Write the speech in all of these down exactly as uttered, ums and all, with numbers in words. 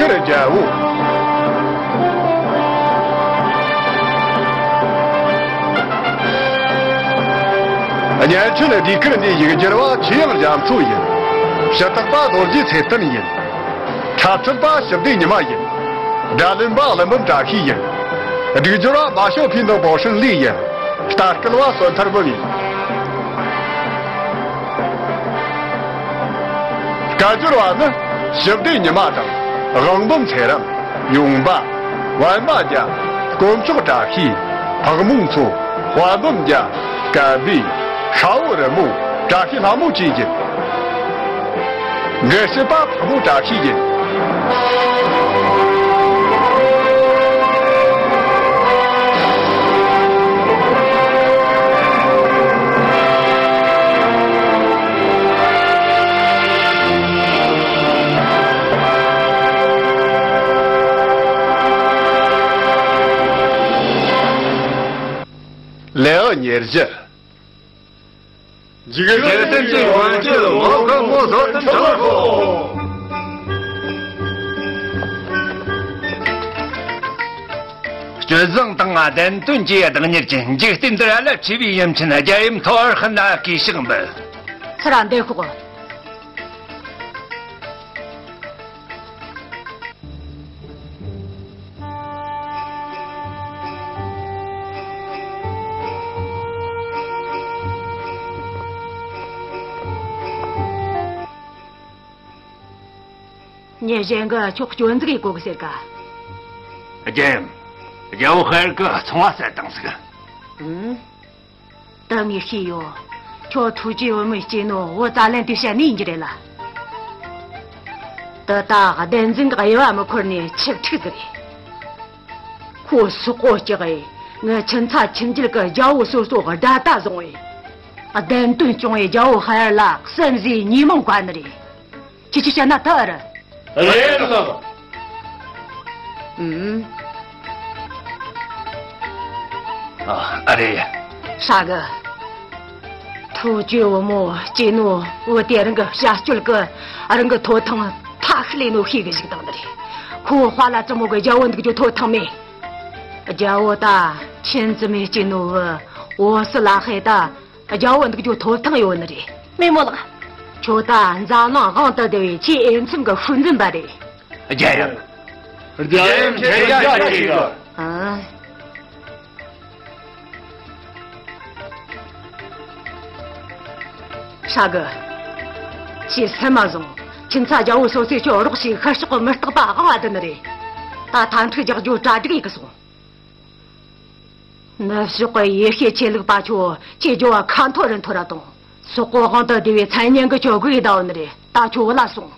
ཀར་རྒྱལ་པོ། གཉན་ཆེན་ཟློས་གར་འདིའི་ཡིག་སྒྱུར་བ་ཆོས་དབྱངས་རྒྱ་མཚོ་ཡིན། ཞུ་དག་པ་རྡོ་རྗེ་ཚེ་བརྟན་ཡིན། འཁྲབ་ཁྲིད་པ་ཞི་བདེ་ཉི་མ་ཡིན། སྒྲ་ལེན་པ་ཀླུ་འབུམ་བཀྲ་ཤིས་ཡིན། སྒྲིག་སྦྱོར་བ་མ་ཞོ་ཕིན་དང་པོ་ཧྲིན་ལི་ཡིན། ལྟ་སྐུལ་བ་བསོད་ཐར་འབུམ་ཡིན། སྐད་སྒྱུར་བ་ནི་ཞི་བདེ་ཉི་མ་དང་། དབང་འབུམ་ཚེ་རིང་། ཡུང་པ། པད་མ་རྒྱལ། དཀོན་མཆོག་བཀྲ་ཤིས། ཕག་མོ་མཚོ། དཔལ་འབུམ་རྒྱལ། སྐལ་བྷེ། ཤ་བོ་རི་མོ། བཀྲ་ཤིས་ལྷ་མོ་བཅས་ཡིན། འགྲེལ་བཤད་པ་ཕག་མོ་བཀྲ་ཤིས་ཡིན། ལེའུ་ཉེར་བཞི། འཇིག་རྟེན་གྱི་དབང་ཕྱུག་མོ་གི་མོ་བཟོ་ལྟར་འཁྲུལ་པ་ཁོ། སྤྱོད་བཟང་དང་བདེན་དོན་གྱི་བདག་ཉིད་ཅན། འཇིག་རྟེན་འདིར་ཨ་ལ་ཆེ་བའི་ཡུམ་ཆེན་རྒྱལ་ཡུམ་ཐོར་ཧན་ན་གུས་ཕྱག་འབུལ། ཚུར་འདེགས་ཤོག། ཉེ་གཞན་གི་ཁྱོད་སྐྱོན་འཛུགས་ཡེ་གོ་གི་ཟེར་ག། རྒྱལ་ཡུམ། རྒྱལ་པོ་ཧེར་གི་ཚོང་བ་བསད་བཏང་ཟིག། ཨུམ། ད་ངས་ཤེས་ཡོད། ཁྱོད་ཐུགས་རྗེ་བུ་མོའི་སྐྱེས་ནོ་བུ་ཙ་ལན་དུ་བཤད་ནི་ཡིན་གྱི་རེད་ལ། ད་ལྟ་བདེན་རྫུན་གྱི་དབྱེ་བ་མི་འཁོར་ནས་ཆིབས་ཁྲིད་ཟིག་རེད། ཁོ་སོག་པོ་སྐྱག་ཡིན། ངའི་ཁྱིམ་ཚ་ཁྱིམ་རྒྱུད་ཀྱི་རྒྱལ་པོ་སོ་སོ་དགྲ་ལྟ་བཟུང་བས། བདེན་དོན་སྐྱོང་བའི་རྒྱལ་པོ་ཧེར་ལ་བསམ་གཟས་ཉེས་མིང་བཀལ་ནི་རེད། ཁྱེད་ཀྱིས་བཤད་ན་ད་ཨ་ར། རེད་ལགས། ཨུམ། ཨ་ཨ་རེད། ཧྲ་གི། ཐུགས་རྗེ་བུ་མོ་སྐྱེས་ནོ་བུ་དེ་རང་གི་བྱ་སྤྱོད་ཀྱིས་རང་གི་ཐོབ་ཐང་མཐའ་ཤུལ་ལས་ནོ་ཤེས་གི་བཞག་བཏང་ནི་རེད། ཁོ་དཔའ་ལ་བཙུན་མོ་གི་རྒྱལ་པོ་འདུག་རྒྱུ་ཐོབ་ཐང་མེད། རྒྱལ་པོ་ད་ཁྱིམ་བཙུན་མོའི་སྐྱེས་ནོ་བུ་འོ་སི་ལ་ཧེ་ད། རྒྱལ་པོ་འདུག་རྒྱུ་ཐོབ་ཐང་ཡོད་ནི་རེད། རྨོ་མོ་ལགས། ཁྱོད་ད་འཛམ་གླིང་དབང་དུ་བསྡུ་བའི་ཆེས་འོས་འཚམ་གྱི་ཤུལ་འཛིན་པ་རེད། རྒྱལ་ཡུམ། རྒྱལ་ཡུམ་མཁྱེན་རྒྱ་ཆེ་གི། ཨ། ཧྲ་གི། ཁྱེད་སེམས་མ་བཟུང་། ཁྱིམ་ཚ་རྒྱལ་པོ་སོ་སོས་ཁྱོད་རོགས་ཞིག་ཤར་ཕྱོགས་མི་རྟག་པ་དབང་བ་བསྡུ་ནི་རེད། ད་མཐའ་མཁྲེགས་རྒྱག་རྒྱུ་གྲ་སྒྲིག་ཡེ་གི་སོང་། ནུབ་ཕྱོགས་ཀྱི་ཡེ་ཤུའི་ཆོས་ལུགས་པ་ཚོ་ཁྱེད་རྒྱལ་པོ་ཁ་འཐོར་རི་འཐོར་ར་དང་། སོག་པོ་དབང་དུ་བསྡུ་བའི་མཚན་སྙན་གྱིས་ཁྱོད་སྒུག་བསྡད་ཡོད་ནི་རེད། ད་ཁྱོད་བུད་ལ་སོང་།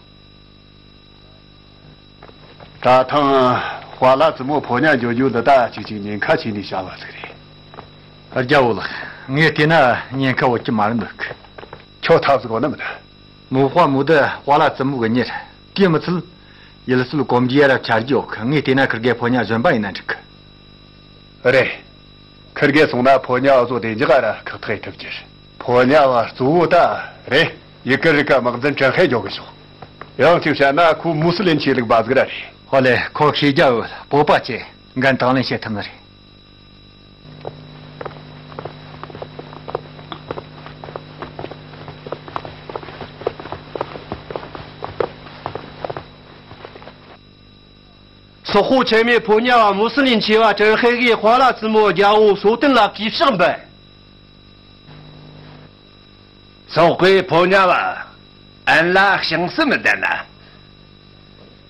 ད་ཐེངས་དཔའ་ལ་བཙུན་མོ་ཕོ་ཉ་འགྱོ་རྒྱུ་འདི་ད་ཅིག་ཅིག་ཉེན་ཁ་ཆེ་ནས་བྱ་བ་ཟིག་རེད། རྒྱལ་པོ་ལགས། ངས་བལྟས་ན་ཉེན་ཁ་ཡོད་ཀྱི་མ་རེད་འདུག། ཁྱོད་ཐབས་ཟིག་ཡོད་ནི་མིན། མོ་དཔའ་མོ་དེ་དཔའ་ལ་བཙུན་མོ་གི་མྱི་རེད། དེ་མི་ཚད། ཡུལ་སྲོལ་གོམས་གཤིས་ར་འཆར་གྱི་ཡོད་གི། ངས་བལྟས་ན་ཁིར་གེ་ཕོ་ཉ་གཞོན་པ་ཡིན་ན་འགྲིག་གི། རེད། ཁིར་གེ་སོང་ན་ཕོ་ཉ་བཟོ་བདེ་འཇགས་ར་ཁག་ཐེག་ཐུབ་ཀྱི་རེད། ཕོ་ཉ་བ་གཙོ་བོ་ད་རེད། ཡི་གེ་རི་ཀ་དམག་འཛིན་ཀྲན་ཧེ་འགྱོ་གི་ཤོག། ཡང་གཅིག་བཤད་ན་ཁོ་མུ་སི་ལིན་ཆོས་ལུགས་པ་ཟིག་ར་རེད། ཧོ་ལེ། ཁོ་ཤེས་རྒྱ་ཡོད། བོད་པ་ཆེ། འགན་དང་ལེན་བྱེད་ཐུབ་ནི་རེད། སོག་པོ་ཆེན་མོའི་ཕོ་ཉ་བ་མུ་སི་ལིན་ཆེ་བ་ཀྲན་ཧེ་གིས་དཔའ་ལ་བཙུན་མོ་རྒྱལ་པོ་སོ་ཏན་ལ་གུས་ཕྱག་འབུལ། སོག་པོའི་ཕོ་ཉ་བ། ཨན་ལ་ཤིང་སི་མི་ལྡན་ན།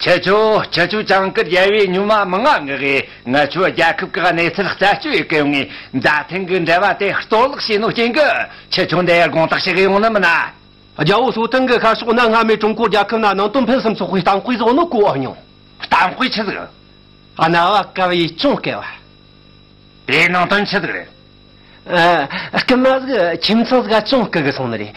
ཁྱེད་ཆོ་ཁྱེད་ཆོ་ཅང་ཀི་རྒྱལ་པོའི་ཉུལ་མ་མི་ང་ངི་གིས་ང་ཆོའི་རྒྱལ་ཁབ་ཀྱི་གནས་ཚུལ་རྩད་གཅོད་ཡེ་གི་ཡོང་ངས། མཛའ་མཐུན་གྱི་འབྲེལ་བ་དེ་གཏོར་བརླག་བྱས་ནོ་རྐྱེན་གྱིས་ཁྱེད་ཆོ་འདི་ཡར་དགོངས་དག་བྱེད་གི་ཡོང་ནི་མིན་ན། རྒྱལ་པོ་སོ་ཐན་གྱིས་ཤར་ཕྱོགས་གནའ་སྔ་མོའི་ཀྲུང་གོ་རྒྱལ་ཁབ་ན་ནང་དོན་ཕུན་སུམ་ཚོགས་པའི་གཏམ་དཔེ་བཟོ་ནོ་གོ་ཨ་མྱོང་། གཏམ་དཔེ་ཆི་ཟིག། གནའ་བ་བསྐལ་པའི་ཅུང་བསྐལ་བ། དེའི་ནང་དོན་ཆི་ཟིག་རེད། ཨ། རྐུན་མ་ཟིག་ཁྱིམ་ཚང་ཟིག་ཅུང་རྐུ་གི་སོང་ནི་རེད།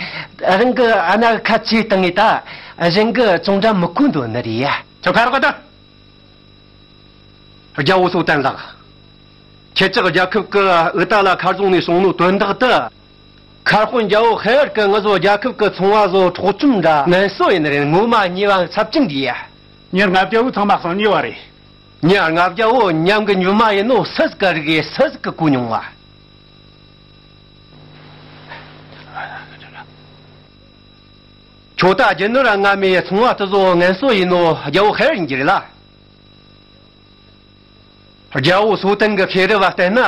རང་གི་ཨ་ན་གི་ཁ་ཆེ་བཏང་ངེ་ད། གཞན་གི་ཅུང་འདྲ་མི་གོ་འདོད་ནི་རེད་ཡ། ཁྱོད་ཁ་རོག་ག་ད། རྒྱལ་པོ་སོ་ཐན་ལགས། ཁྱེད་ཅག་རྒྱལ་ཁབ་ཀྱི་ཨུ་ཏ་ལ་མཁར་རྫོང་ནས་སོང་ནོ་དོན་དག་ཏུ། མཁར་དཔོན་རྒྱལ་པོ་ཧེ་ཨར་གྱིས་ང་ཚོ་རྒྱལ་ཁབ་ཀྱི་ཚོང་བ་ཚོ་འཕྲོག་བཅོམ་འདྲ་ངན་གསོ་ཡིན་ནི་རེད། ངོ་མ་ཉེས་པ་ཚབས་ཆེན་འདུག་ཡ། ཉེར་ལྔ་བརྒྱ་བོ་ཚང་མ་གསང་ཉེ་བ་རེད། ཉེར་ལྔ་བརྒྱ་བོ་མཉམ་གི་ཉུལ་མ་ཡིན་ནོ་སུ་ཟིག་ག་རིག་གི་སུ་ཟིག་གི་གོ་མྱོང་བ། ཁྱོད་ད་རྒྱུ་ནོར་ར་ང་མའི་ཚོང་བ་དེ་ཚོ་ངན་གསོ་ཡིན་ནོ་རྒྱལ་བོ་ཧེ་ར་ཡིན་གྱི་རེད་ལ། རྒྱལ་བོ་སོ་ཏན་གྱི་ཤེས་རབ་བ་བསྟན་ན།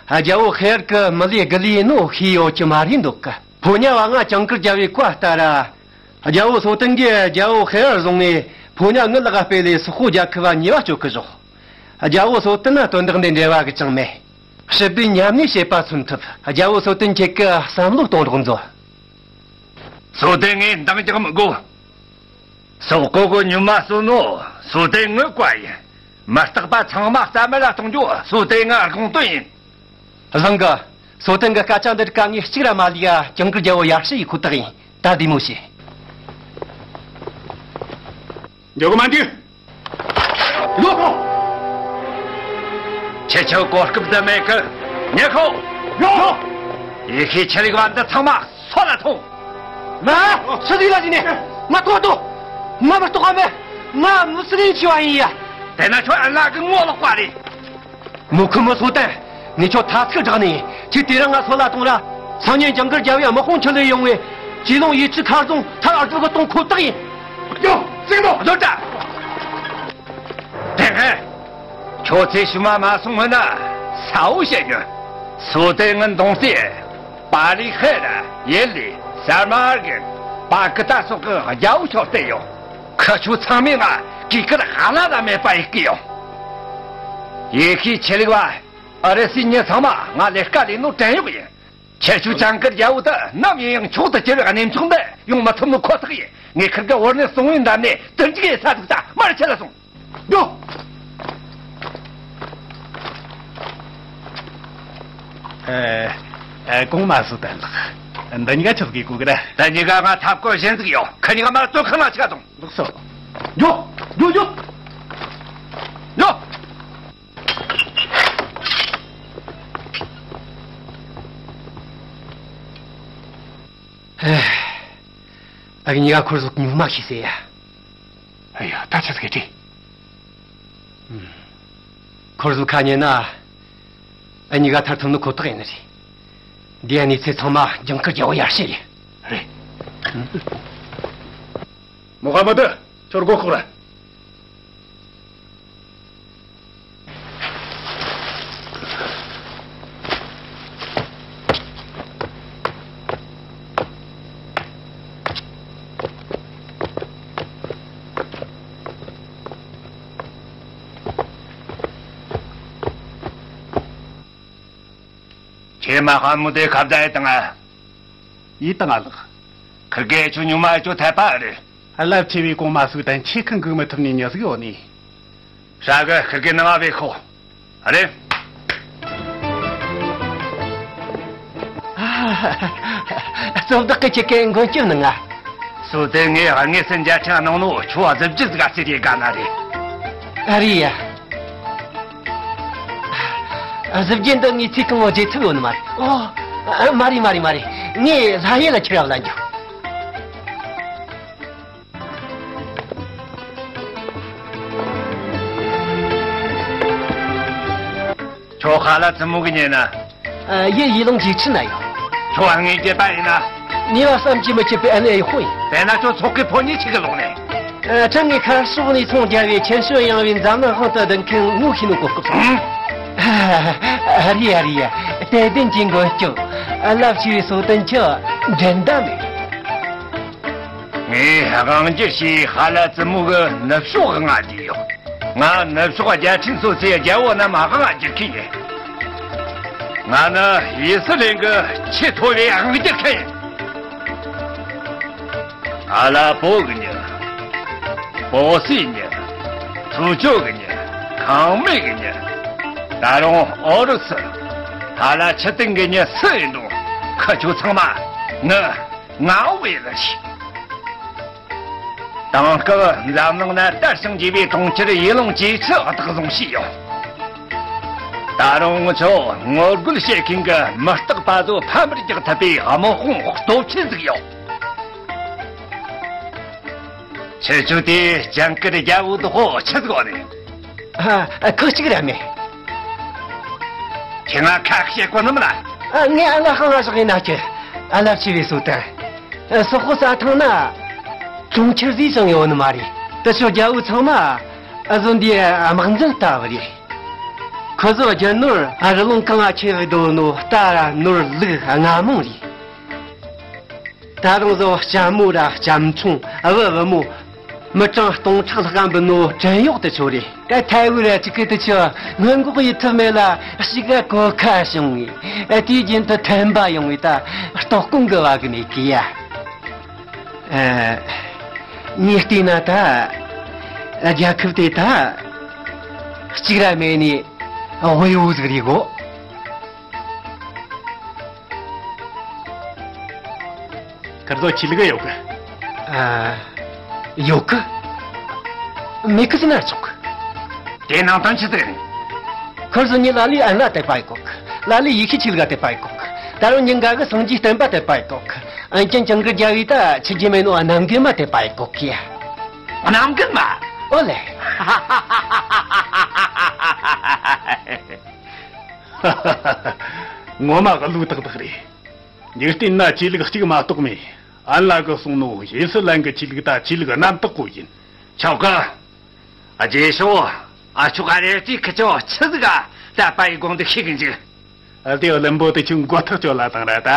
རྒྱལ་བོ་ཧེ་ར་གི་མི་ལས་དགུ་ལས་ནོ་ཤེས་ཡོད་ཀྱི་མ་རེད་འདུག་གི། ཕོ་ཉ་བ་ང་ཇིང་གིར་རྒྱལ་བོའི་བཀའ་ལྟར། རྒྱལ་བོ་སོ་ཏན་གྱིས་རྒྱལ་བོ་ཧེ་ར་བཟུང་ནས་ཕོ་ཉ་ངའི་ལག་སྤེལ་ལས་སོག་པོ་རྒྱལ་ཁབ་བ་ཉེས་པ་གཅོད་གི་བཞག། རྒྱལ་བོ་སོ་ཏན་ལ་དོན་དག་འདི་འབྲེལ་བ་གི་ཅང་མེད། ཞི་བདེའི་མཉམ་གནས་བྱེད་པ་མཚོན་ཐུབ། རྒྱལ་བོ་སོ་ཏན་ཁྱེད་ཀྱི་བསམ་བློ་གཏོང་རོགས་མཛོད། སོ་ཏན་ངས་འདང་རྒྱག་མི་དགོས། སོག་པོ་གི་ཉུལ་མ་གསོད་ནོ་སོ་ཏན་ངའི་བཀའ་ཡིན། མི་རྟག་པ་ཚང་མ་རྩ་མེད་ལ་གཏོང་རྒྱུ་སོ་ཏན་ངའི་དགོངས་དོན་ཡིན། བཟང་གི། སོ་ཏན་གི་སྐད་ཆ་འདི་རིགས་ཀ་ངས་གཅིག་ར་མ་ལུས་ཡ། ཇིང་གིར་རྒྱལ་བོ་ཡར་ཞུ་ཡི་ཁོ་ཐག་ཡིན། ད་བདེ་མོ་བྱོས། འགྱོ་གི་མ་འདུག་ཡོ། ཁྱེད་ཆོ་གོ་སྐབས་འདི་མེད་གི། ཉེ་ཁོ། ཡོ། ཡེ་ཤེས་ཆོས་ལུགས་པ་འདི་ཚང་མ་སོད་ལ་ཐོངས། ང་ཕྱི་དུས་ལ་ཟིན་ནས་ང་ཐོག་ཏུ་ང་མི་རྟོགས་པ་མེད། ང་མི་སྲིད་ཡིན་ཆེ་བ་ཡིན་ཡ། དེ་ན་ཁྱོད་ཨ་ལ་གི་ངོ་ལོག་པ་རེད། མོ་ཁུ་མོ་སོ་ཏན། ངས་ཁྱོད་ཐ་ཚིག་བསྒྲགས་ནས་ཁྱེད་དེ་རིང་ང་སོད་ལ་ཐོངས་ར། སང་ཉིན་ཇིང་གིར་རྒྱལ་བའི་དམག་དཔུང་ཁྲིད་ལས་ཡོང་བས་ཇེ་ལུང་ཡུལ་གྱི་མཁར་རྫོང་མཐར་ཨར་ཏུ་གི་གཏོང་ཁོ་ཐག་ཡིན། ཡོ། ཟིན་ནོ། སྡོད་དྲ། དེ་ཧེ། ཁྱོད་ཚེ་ཕྱི་མ་མ་སོང་སྔོན་ན་གསལ་བོ་བཤད་རྒྱུ། སོ་ཏན་ངན་གདོང་རྩེ། པ་ལི་ཧེ་ར་ཡེ་ལི་ས་མར་གི་པ་ཀི་ཏ་སོགས་ཀྱི་རྒྱལ་པོ་ཤོར་ཏེ་ཡོད། ཁི་ཆོ་ཚང་མས་ང་གུས་བཀུར་ཧ་ལ་ལ་མེད་པ་ཡིན་གི་ཡོད། ཡེ་ཤེས་ཆོས་ལུགས་པ་ཨ་རི་སི་མྱི་ཚང་མ་ང་ལས་ཀ་ལས་ནོ་བྲན་གཡོག་ཡིན། ཁྱེད་ཆོ་ཇིང་གིར་རྒྱལ་པོ་དེ་ནམ་ཡིན་ཡང་མཆོག་ཏུ་གྱུར་བའི་གནས་མཆོག་འདི་ཡོང་མི་ཐུབ་ནོ་ཁོ་ཐག་ཡིན། ངས་ཁིར་གི་བོར་ནས་གསང་བའི་འདམ་ནས་དུར་འཇུག་ཡེ་ས་འདུག་ད་མར་ཁྲིད་ལ་སོང་། འགྲོ། ཨེ། ཨེ། གོང་མ་སོ་ཏན་ལགས། འདི་གཉིས་ཀ་ཆི་ཟིག་གི་གོ་གི་རེད། འདི་གཉིས་ཀ་ང་ཐབས་བཀོད་གཞན་ཟིག་ཡོད། ཁི་གཉིས་ཀ་མར་བཙོན་ཁང་ལ་ཆ་དང་། ལགས་སོ། འགྲོ། འགྲོ་འགྲོ་འགྲོ། འགྲོ། ཨེ། ཨ་གཉིས་ཀ་ཁོར་ཟོག་ཉུང་མ་ཤི་ཟེར་ཡ། ཨ་ཡ། ད་ཆི་ཟིག་གི་ཁོར་ཟོག་ཁ་ཉན་ན། ཨ་གཉིས་ཀ་ཐར་ཐུབ་ནི་ཁོ་ཐག་ཡིན་ནི་རེད། འདི་ཡ་གནས་ཚུལ་ཚང་མ་ཇིང་གིར་རྒྱལ་བོ་ཡར་ཞུ་ཡིན། རེད། མོ་ཧ་མ་དུ། ཁྱོད་སྒོ་ཁོག་ར། ཁྱེད་མ་ཧ་མུ་དེ་ཁ་བརྡ་ཡེ་དང་ཨ། ཡེ་དང་ཨ་ལགས། ཁིར་གེ་ཆུ་ཉུང་མ་ཆུ་ཐད་པ་རེད། རླབས་ཆེ་བའི་གོང་མ་སུ་དང་ཆེ་ཁང་གི་མི་ཐུབ་ནས་ཉི་ཟིག་ཡོད་ནི། ཧྲ་གི་ཁིར་གེ་ནང་བའི་ཁོ། རེད། རྩོམ་བདག་གི་ཁྱེད་ཀའི་མགོན་སྐྱབས་ནི་ང་། སུ་དེ་ངས་དངོས་སུ་འཇལ་ཁྲལ་གནང་ནོ་ཆུ་བ་གཟི་བརྗིད་ཟིག་ཟེར་ཡེ་དགའ་ན་རེད། ཨ་རེད་ཡ། གཟི་བརྗིད་འདི་ངས་ཚིག་གང་བོ་བརྗེད་ཐུབ་ཡོད་ནི་མ་རེད། ཨོ། མ་རེད་མ་རེད་མ་རེད། ངས་ལྷ་ཡུལ་ལ་ཁྱེར་བ་ལ་འགྱོ། ཁྱོད་ཧ་ལ་ཙི་མོ་གི་ཉེ་ན། ཡུལ་ཡིད་ལོང་ཇེ་ཆི་ན་ཡོད། ཁྱོད་ངའི་རྒྱུད་པ་ཡིན་ན། ནུས་པ་བསམ་གྱིས་མི་ཁྱབ་པའི་ཨ་ནེ་ཡི་ཧོ་ཡིན། དེ་ན་ཁྱོད་ཚོགས་ཀའི་ཕོ་ཉའི་ཆི་གི་ལོག་ནས། ཁྲིམས་ངའི་ཁར་ཕྱོགས་ནས་ཚོང་རྒྱག་པའི་ཆེན་ཤོས་ཡང་བའི་འཛམ་གླིང་དཔང་དུ་ལྡན་མཁན་ངོ་ཤེས་ནོ་གོ་སྐབས་སོང་། ཨ་རི་ཨ་རི་ཡ། དད་ལྡན་གྱི་མགོན་སྐྱབས། རླབས་ཆེ་བའི་སོ་ཏན་ཁྱོད་འགྲན་ཟླ་མེད། ངས་དབང་སྒྱུར་བྱས་ཧ་ལ་ཙི་མོ་གི་ནུབ་ཕྱོགས་ང་བསྡུས་ཡོད། ང་ནུབ་ཕྱོགས་རྒྱལ་ཕྲན་སོ་སོའི་རྒྱལ་པོ་རྣམས་དབང་སྒྱུར་མཁན་ཡིན། ང་ནི་ཡི་སི་ལིང་གི་ཆེས་མཐོ་བའི་དབང་སྒྱུར་མཁན་ཡིན། ཨ་ལ་པོ་གི་མྱི། པོ་སིའི་མྱི། ཐུ་ཅོ་གི་མྱི། ཁང་མིག་གི་མྱི། ད་རུང་ཨོ་རུ་སི། ཧ་ལ་ཆི་ཏིང་གི་མྱི་སུ་ཡིན་རུང་ཁི་ཆོ་ཚང་མ་ནི་ང་བའི་ལ་ཞིག་དེང་སྐབས་འཛམ་གླིང་ན་དར་ཞིང་རྒྱས་པའི་གྲོང་ཁྱེར་ཡིད་ལོང་ཇེ་ཆེ་བདག་བཟུང་བྱས་ཡོད། ད་རུང་ང་ཚོ་ངོ་རྒོལ་བྱེད་མཁན་གྱི་མི་རྟག་པ་ཚོ་ཕམ་པར་རྒྱག་ཐུབ་པའི་དམག་དཔུང་སྟོབས་ཆེན་ཟིག་ཡོད། ཁྱེད་ཚོ་དེ་ཇང་ཀིར་རྒྱལ་པོ་དེ་ཧོ་ཆི་ཟིག་ནི། ཨ། ཨ། ཁོ་གཅིག་ར་མེད། ཁྱེད་ང་ཁ་བཤད་གོ་ནི་མིན་ན། ཨ། ངས་ཨ་ལ་ཧང་ང་ཞོག་ཡིན་ན་ཁྱེད། ཨ་ལ་ཆི་བའི་སོ་ཏན། ཨ། སོག་པོ་རྩྭ་ཐང་ན་གྲོང་ཁྱེར་ཟིག་ཅང་ཡོད་ནི་མ་རེད། དེ་ཚོ་རྒྱལ་པོ་ཚང་མ་ཨ་ཟོ་འདི་དམག་འཛིན་ལྟ་བུ་རེད། ཁོ་ཚོ་རྒྱུ་ནོར་ཨ་རི་ལུང་གང་ང་ཁྱེར་འདོད་ནོ་རྟ་ར་ནོར་ལུག་རྔ་མོང་རེད། ད་རུང་བཟོ་ལྕམ་མོ་ར་ལྕམ་ཆུང་བུ་བུ་མོ་མི་གྲངས་སྟོང་ཕྲག་ལྷག་འབུལ་ནོ་བྲན་གཡོག་དེ་ཚོ་རེད། ད་ཐའེ་ཝུ་ར་ཅིག་གི་དེ་ཚོ་སྔོན་འགོག་ཡེད་ཐུབ་མེད་ལ་ཞིག་ག་གོ་ཁ་བྱུང་ངས། ཨ། དེའི་རྒྱུན་དུ་ཐན་པ་ཡོང་བས་ད་ལྟོགས་སྐོམ་གི་བ་གི་མེད་གི་ཡ། ཨ། ངས་བལྟས་ན་ད་རྒྱལ་ཁབ་དེ་ད་གཅིག་ར་མེད་ནས་དབུལ་བོ་ཟིག་རེད་གོ། ཁིར་ཚོ་ཆོས་ལུགས་ཡོད་གི། ཨ། ཡོད་གི། མེད་གི་ཟེར་ན་ཆོག་གི། དེ་ནང་དོན་ཆི་ཟིག་རེད། ཁིར་ཚོ་ཉིད་ལ་ལས་ཨན་ལ་དད་པ་ཡེད་གོ་གི། ལ་ལས་ཡེ་ཤུའི་ཆོས་ལུགས་ལ་དད་པ་ཡེད་གོ་གི། ད་རུང་ཉིན་འགའ་གི་སངས་རྒྱས་བསྟན་པ་དད་པ་ཡེད་གོ་གི། ཨན་ཅང་ཅང་གི་རྒྱལ་བོས་ད་ཆི་རྒྱུ་མེད་ནོ་གནམ་རྒན་མ་དད་པ་ཡེད་གོ་གི་ཡ། གནམ་རྒན་མ། ཨོ་ལེ། ངོ་མ་གླུ་ཏག་ཏག་རེད། འཇིག་རྟེན་ན་ཆོས་ལུགས་གཅིག་མ་གཏོགས་མེད། ཨན་ལ་གིས་གསུངས་ནོ་ཡེ་སི་ལན་གི་ཆོས་ལུགས་ད་ཆོས་ལུགས་རྣམ་དག་པོ་ཡིན། ཆོག་གི། རྗེས་ཕྱོགས་ཨ་ཆོག་ག་རེ་ཅིག་ཁི་ཆོ་ཆི་ཟིག་ག་ད་པ་ཡི་དགོངས་དུ་ཤེས་གི་འཇུག། ཨ། དེ་བླུན་པོ་དེ་ཆུ་མགོ་ཐག་ཆོད་ལ་བཏང་ར་ད།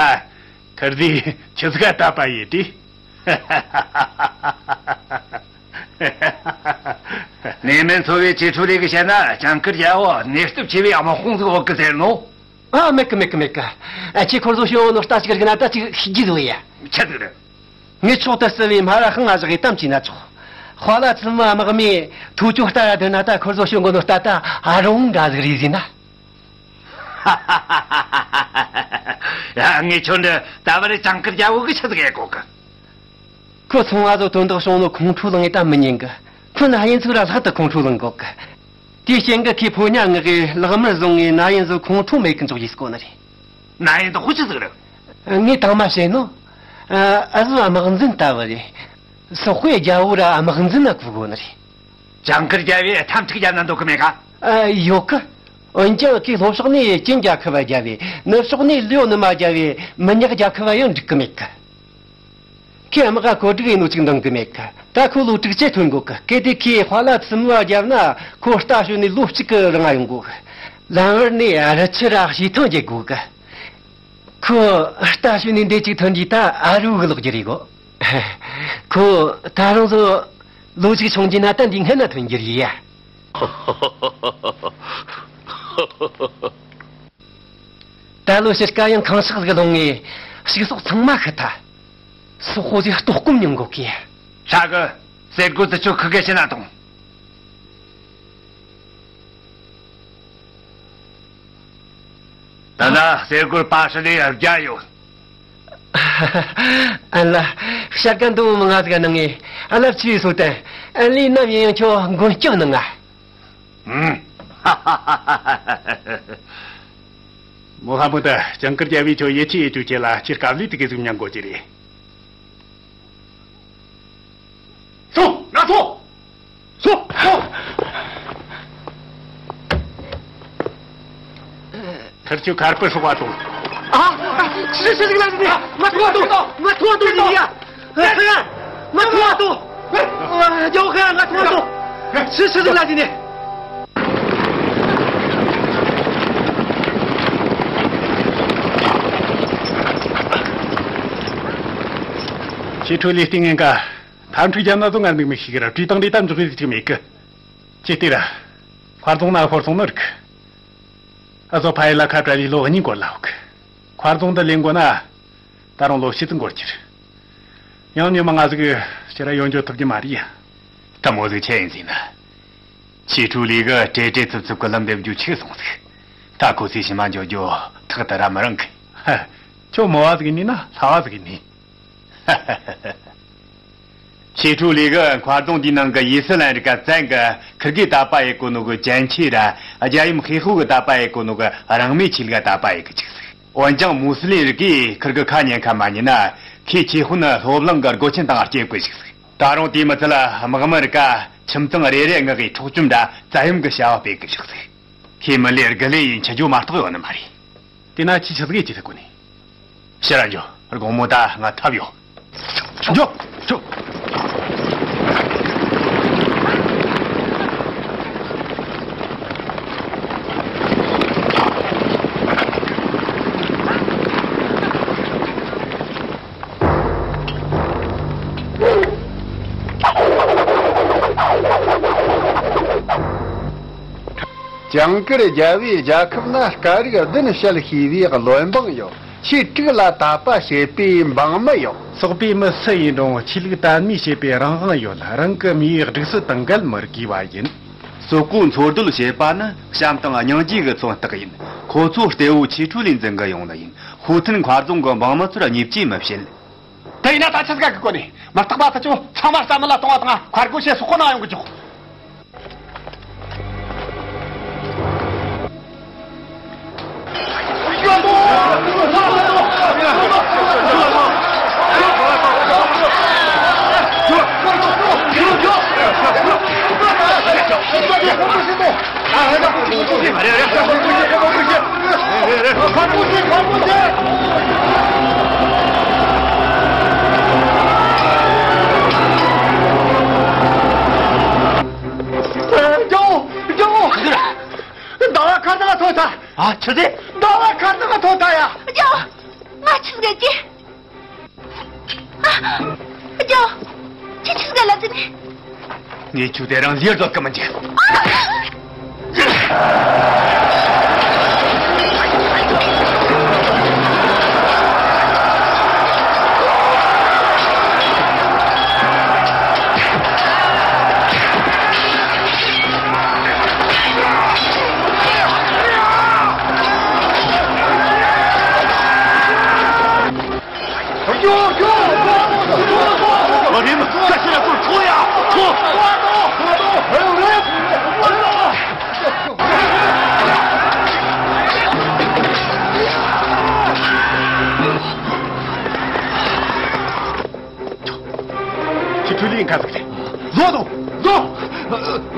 ཁིར་ཚོས་ཆི་ཟིག་ག་ད་པ་ཡེད་དེ། གནས་མལ་འཚོ་བའི་ཆེ་ཕྲུག་རེ་གི་བཤད་ན་ཇང་ཀིར་རྒྱལ་པོ་གནས་སྟོབས་ཆེ་བའི་དམག་དཔུང་ཟིག་འོག་གི་ཟེར་ནོ། ཨ། མེད་གི་མེད་གི་མེད་གི། ཨ། ཁྱེད་ཁོར་ཚོ་ཤོད་ནོ་ལྟ་ཅིག་རིག་ན་ད་ཅིག་ཤི་རྒྱུ་ཟིག་ཡ། ཆི་ཟིག་རེད། ངས་ཕྱོགས་དེ་བསུ་བའི་མ་ར་ཧང་ང་བཞག་གི་གཏམ་བྱས་ན་ཆོག། ཧྭ་ལ་ཚུལ་མ་དམག་མིས་ཐུ་ཅོ་ལྟ་ར་སྡོད་ན་ད་ཁོར་ཚོ་ཤོད་གོ་ནོ་ལྟ་ད་ཨ་རུང་འདྲ་ཟིག་རེད་ཟེར་ན། ཡ། ངས་ཁྱོད་འདི་ད་བར་ཇང་ཀིར་རྒྱལ་པོ་གི་ཆི་ཟིག་ཡེད་གོ་གི། ཁོ་ཚོང་བ་ཚོ་དོན་དག་བྱུང་ནོ་ཁོང་ཁྲོ་ལངས་ངས་ད་མི་ཉན་གི། ཁོ་ན་ཡིན་ཚུགས་ར་ལྷག་ཏུ་ཁོང་ཁྲོ་ལངས་གོ་གི། དེའི་རྐྱེན་གྱིས་ཁོས་ཕོ་ཉ་མངགས་གི་ལག་དམར་བཟུང་ངས་ན་ཡིན་ཚོ་ཁོང་ཁྲོ་མེད་གི་འཇོག་ཡིས་གོ་ནི་རེད། ན་ཡིན་དེ་ཁོ་ཆི་ཟིག་རེད། ངས་དང་མ་བཤད་ནོ། ཨ་ཟོ་དམག་འཛིན་ལྟ་བུ་རེད། སོག་པོའི་རྒྱལ་པོ་ར་དམག་འཛིན་ན་གོ་གོ་ནི་རེད། ཇང་ཀིར་རྒྱལ་པོས་འཐབ་འཁྲུག་རྒྱབ་ན་འདོད་གི་མེད་ག། ཨ། ཡོད་གི། འོན་ཀྱང་ཁོས་ལྷོ་ཕྱོགས་ནས་ཅིན་རྒྱལ་ཁབ་བ་རྒྱལ་བས། ནུབ་ཕྱོགས་ནས་ལིའུ་ནུ་མ་རྒྱལ་བས་མི་ཉག་རྒྱལ་ཁབ་བ་ཡང་འགྲིག་གི་མེད་གི། ཁོས་དམག་ག་བཀོད་སྒྲིག་ཡིན་ནོ་ཅིག་འདང་གི་མེད་གི། ད་ཁོ་ལོ་དྲུག་ཅུ་ཐོན་གོ་གི། གལ་ཏེ་ཁོས་ཧྭ་ལ་ཚུ་མུ་བ་བརྒྱབ་ན་ཁོ་རྟ་ཞོན་ནས་ལོ་གཅིག་གི་རིང་ང་ཡོང་གོ་གི། ལམ་བར་ནས་རི་ཆུ་ར་བྱེ་ཐང་རྒྱུག་གོ་གི། ཁོ་རྟ་ཞོན་ནས་འདི་ཅིག་ཐོན་རྗེས་ད་ཨ་རུ་གི་ལོག་རྒྱུ་རེད་གོ། ཁོ་ད་རུང་ཚོ་ལོ་གཅིག་སོང་རྗེས་ན་ད་འདི་སྔན་ན་ཐོན་རྒྱུ་རེད་ཡ། ད་ལོ་ཕྱིར་སྐད་ཡང་ཁང་ཤག་ཟིག་ལོང་ངས་ཕྱུགས་ཟོག་ཚང་མ་ཤི་ཐལ། སོག་པོ་ཟིག་ལྟོགས་སྐོམ་མྱོང་གོ་གི། ཧྲ་གི། ཟས་གོས་དེ་ཚོ་ཁུ་གེ་ཕྱི་ན་གཏོང་། ད་ལྟ་ཟས་གོས་པ་ཧྲི་ལེ་བརྒྱ་ཡོད། ཨ་ལ། ཤ་ཀ་འདུ་མི་ང་ཟིག་ག་ནང་ངས་ཨ་ལབ་ཆི་སོ་དན། ཨ་ལི་ནམ་ཡིན་ཡང་ཁྱོད་མགོན་སྐྱབས་གནང་ང་། ཧུམ། མོ་ཧ་མོ་ད་ཇང་ཀིར་རྒྱལ་པོས་ཁྱོད་ཡིད་ཆེས་ཡེད་རྒྱུ་ཁྱེད་ལ་ཁྱེད་དཀའ་ལས་དེ་གི་ཟིག་མྱང་དགོས་ཀྱི་རེད། སོང་། ང་ཚོ། སོང་། སོང་། ཐར་ཆུ་ཁར་པི་སྲོག་པ་དང་། ཨ། ཤི་ཤི་ལིག་ལ་ཟིན་ནི། ང་ཐུག་ཏུ། ང་ཐུག་ཏུ་ཟིན་ཡ། ང་ཐུག་ཏུ། རྒྱལ་བོ་ཁ་ང་ཐུག་ཏུ། ཤི་ཤི་ལིག་ལ་ཟིན་ནི། ཆེ་ཁྲོ་ལས་སྟེང་ངན་ཀ། འཐབ་འཁྲུག་རྒྱབ་ན་ཚོ་ང་འདུག་མི་ཤེས་གི་ར། བྲིས་བཏང་རེ་ད་འཇོག་གི་ཅིག་མེད་གི། ཅི་སྟེ་ར། མཁར་རྫོང་ན་ཤོར་སོང་ནི་རིག། ཨ་ཚོ་ཕ་ཡི་ལ་ཁ་བྲལ་ལི་ལོ་གཉིས་འགོར་ལ་འོག། མཁར་རྫོང་འདི་ལེན་དགོས་ན། ད་རུང་ལོ་ཕྱེད་ཙམ་འགོར་གྱི་རེད། ཡང་ཉི་མ་ང་ཟིག་ཕྱིར་ར་ཡོང་འགྱོ་ཐུབ་ཀྱི་མ་རེད་ཡ། ད་མོ་ཟིག་ཆེ་ཡིན་ཟིན་ན། ཆི་ཁྲུའུ་ལི་གི་བྲེལ་བྲེལ་འཚུབ་འཚུབ་གི་ལམ་འདེབས་རྒྱུ་ཆིག་སོང་ཟིག། ད་ཁོ་ཚོའི་ཕྱི་མ་འགྱོ་རྒྱུ་ཐག་ཏུ་ར་མི་རིང་གི། ཧ། ཁྱོད་མོ་བ་ཟིག་ཡིན་ནི་ན་ལྷ་བ་ཟིག་ཡིན་ནི། ཆི་ཁྲུའུ་ལི་གི་མཁར་རྫོང་འདིའི་ནང་གི་ཡི་སི་ལན་རི་ཀ་བཙན་གི་ཁིར་གིས་དད་པ་ཡེད་གོ་ནོ་གི་ཅན་ཆི་ར་རྒྱལ་ཡུམ་ཧེ་ཧུ་གིས་དད་པ་ཡེད་གོ་ནོ་གི་རང་མོས་ཆོས་ལུགས་དད་པ་ཡེད་གི་ཅིག་ཟིག། འོན་ཀྱང་མུ་སི་ལིམ་རིགས་ཀྱིས་ཁིར་གི་ཁ་ཉན་ཁ་མ་ཉན་ན་ཁོས་ཆེ་ཧུ་ནི་སློབ་གླིང་གི་སྒོ་ཆེན་སྟེང་སྐྱེལ་དགོས་ཤིག་ཟིག། ད་རུང་དེའི་མི་ཚད་དམག་མི་རིགས་ཁྱིམ་ཚང་རེ་རེ་ངག་གི་འཕྲོག་བཅོམ་འདྲ་བཙན་གཡེམ་གི་བྱ་བ་སྤེལ་གི་བཞག་ཟིག་ཁྱེད་མི་ལས་དགུ་ལས་ཡིན་ཆི་ཇོ་མ་གཏོགས་ཡོད་ནི་མ་རེད། དེ་ན་ཁྱི་ཆི་ཟིག་ཡེ་ཆི་ཟིག་གོ་ནི། ཕྱིར་ར་འགྱོ། དགོང་མོ་ད་ང་ཐབ་ཡོད། འགྱོ། འགྱོ། ཇིང་གིར་རྒྱལ་བོའི་རྒྱལ་ཁབ་ན་སྐད་རིགས་བདུན་བཤད་ཤེས་པའི་བློན་འབངས་ཡོད། ཆོས་དྲུག་ལ་དད་པ་བྱེད་པའི་འབངས་མི་ཡོད། སོག་པོའི་མི་སུ་ཡིན་རུང་ཆོས་ལུགས་དད་མོས་བྱེད་པའི་རང་དབང་ཡོད། རང་གི་མིའི་སྒྲིག་སྲོལ་དང་འགལ་མི་དགོས་པ་ཡིན། སོག་པོའི་འཚོ་སྡོད་བྱེད་པ་ནི་བྱམས་དང་སྙིང་རྗེ་གི་མཚོན་རྟགས་ཡིན། ཁོ་ཚོ་གཏེ་བོ་ཆོས་ཁྲོ་ལིས་འཛིན་གི་ཡོང་ནི་ཡིན། ཧུའུ་ཐན་མཁར་རྫོང་གི་འབངས་མི་ཚོར་བརྙས་བཅོས་མི་བྱེད། དེ་ཡིན་ན་ད་ཆི་ཟིག་གི་གོ་ནས་མི་རྟག་པ་དེ་ཚོ་ཚང་མ་རྩ་མེད་ལ་གཏོང་བ་དང་མཁར་སྒོ་ཕྱེ་སོག་པོ་ནང་ཡོང་གི་འཇུག་རྒྱལ་བོ། རྒྱལ་བོ། ཟླ་བ་ཁ་ནང་ཐོན་ཐལ། ཨ། ཆི་ཟེར། ཟླ་བ་ཁ་ནང་ཐོན་ཐལ་ཡ། རྒྱལ་བོ། ང་ཆི་ཟིག་གི། ཨ། རྒྱལ་བོ། ཁྱེད་ཆི་ཟིག་ལ་ཟེར་ནས། ངས་ཁྱོད་དེ་རིང་ལུས་བཟློག་གི་མི་འཇུག་ཁྱི་ཁྲུ་ལིན་ག་ཟིག་རེད། བཟོ་དང་། བཟོ།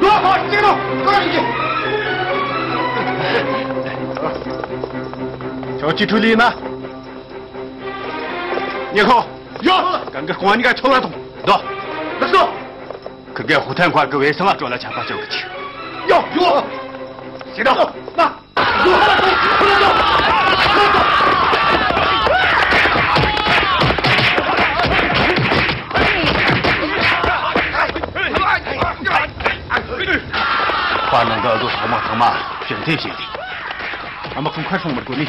བཟོ། ཧོ། ཅི་རུ། ཁོ་ར་ཞིག་གི། ཁྱོད་ཁྱི་ཁྲུ་ལིན་ན། ཉེ་ཁོ། ཡོ། གང་གི་སྐོང་ཉི་ག་ཆོ་ལ་དང་། དོ། ལགས་སོ། ཁི་གེ་ཧུ་ཐན་མཁར་གི་བེ་སང་ང་སྤྲོ་ལ་ཆ་པ་ཅོ་གི་ཆི། ཡོ། ཡོ། ཞེ་དྲག་མ། དཔའ་ནང་གི་ཨ་ཟོ་ཚང་མ་ཚང་མ་ཞིང་ཐེབས་བྱས་ཏེ། ཨ་མ་ཁོང་ཁར་སོང་མི་དགོས་ནི།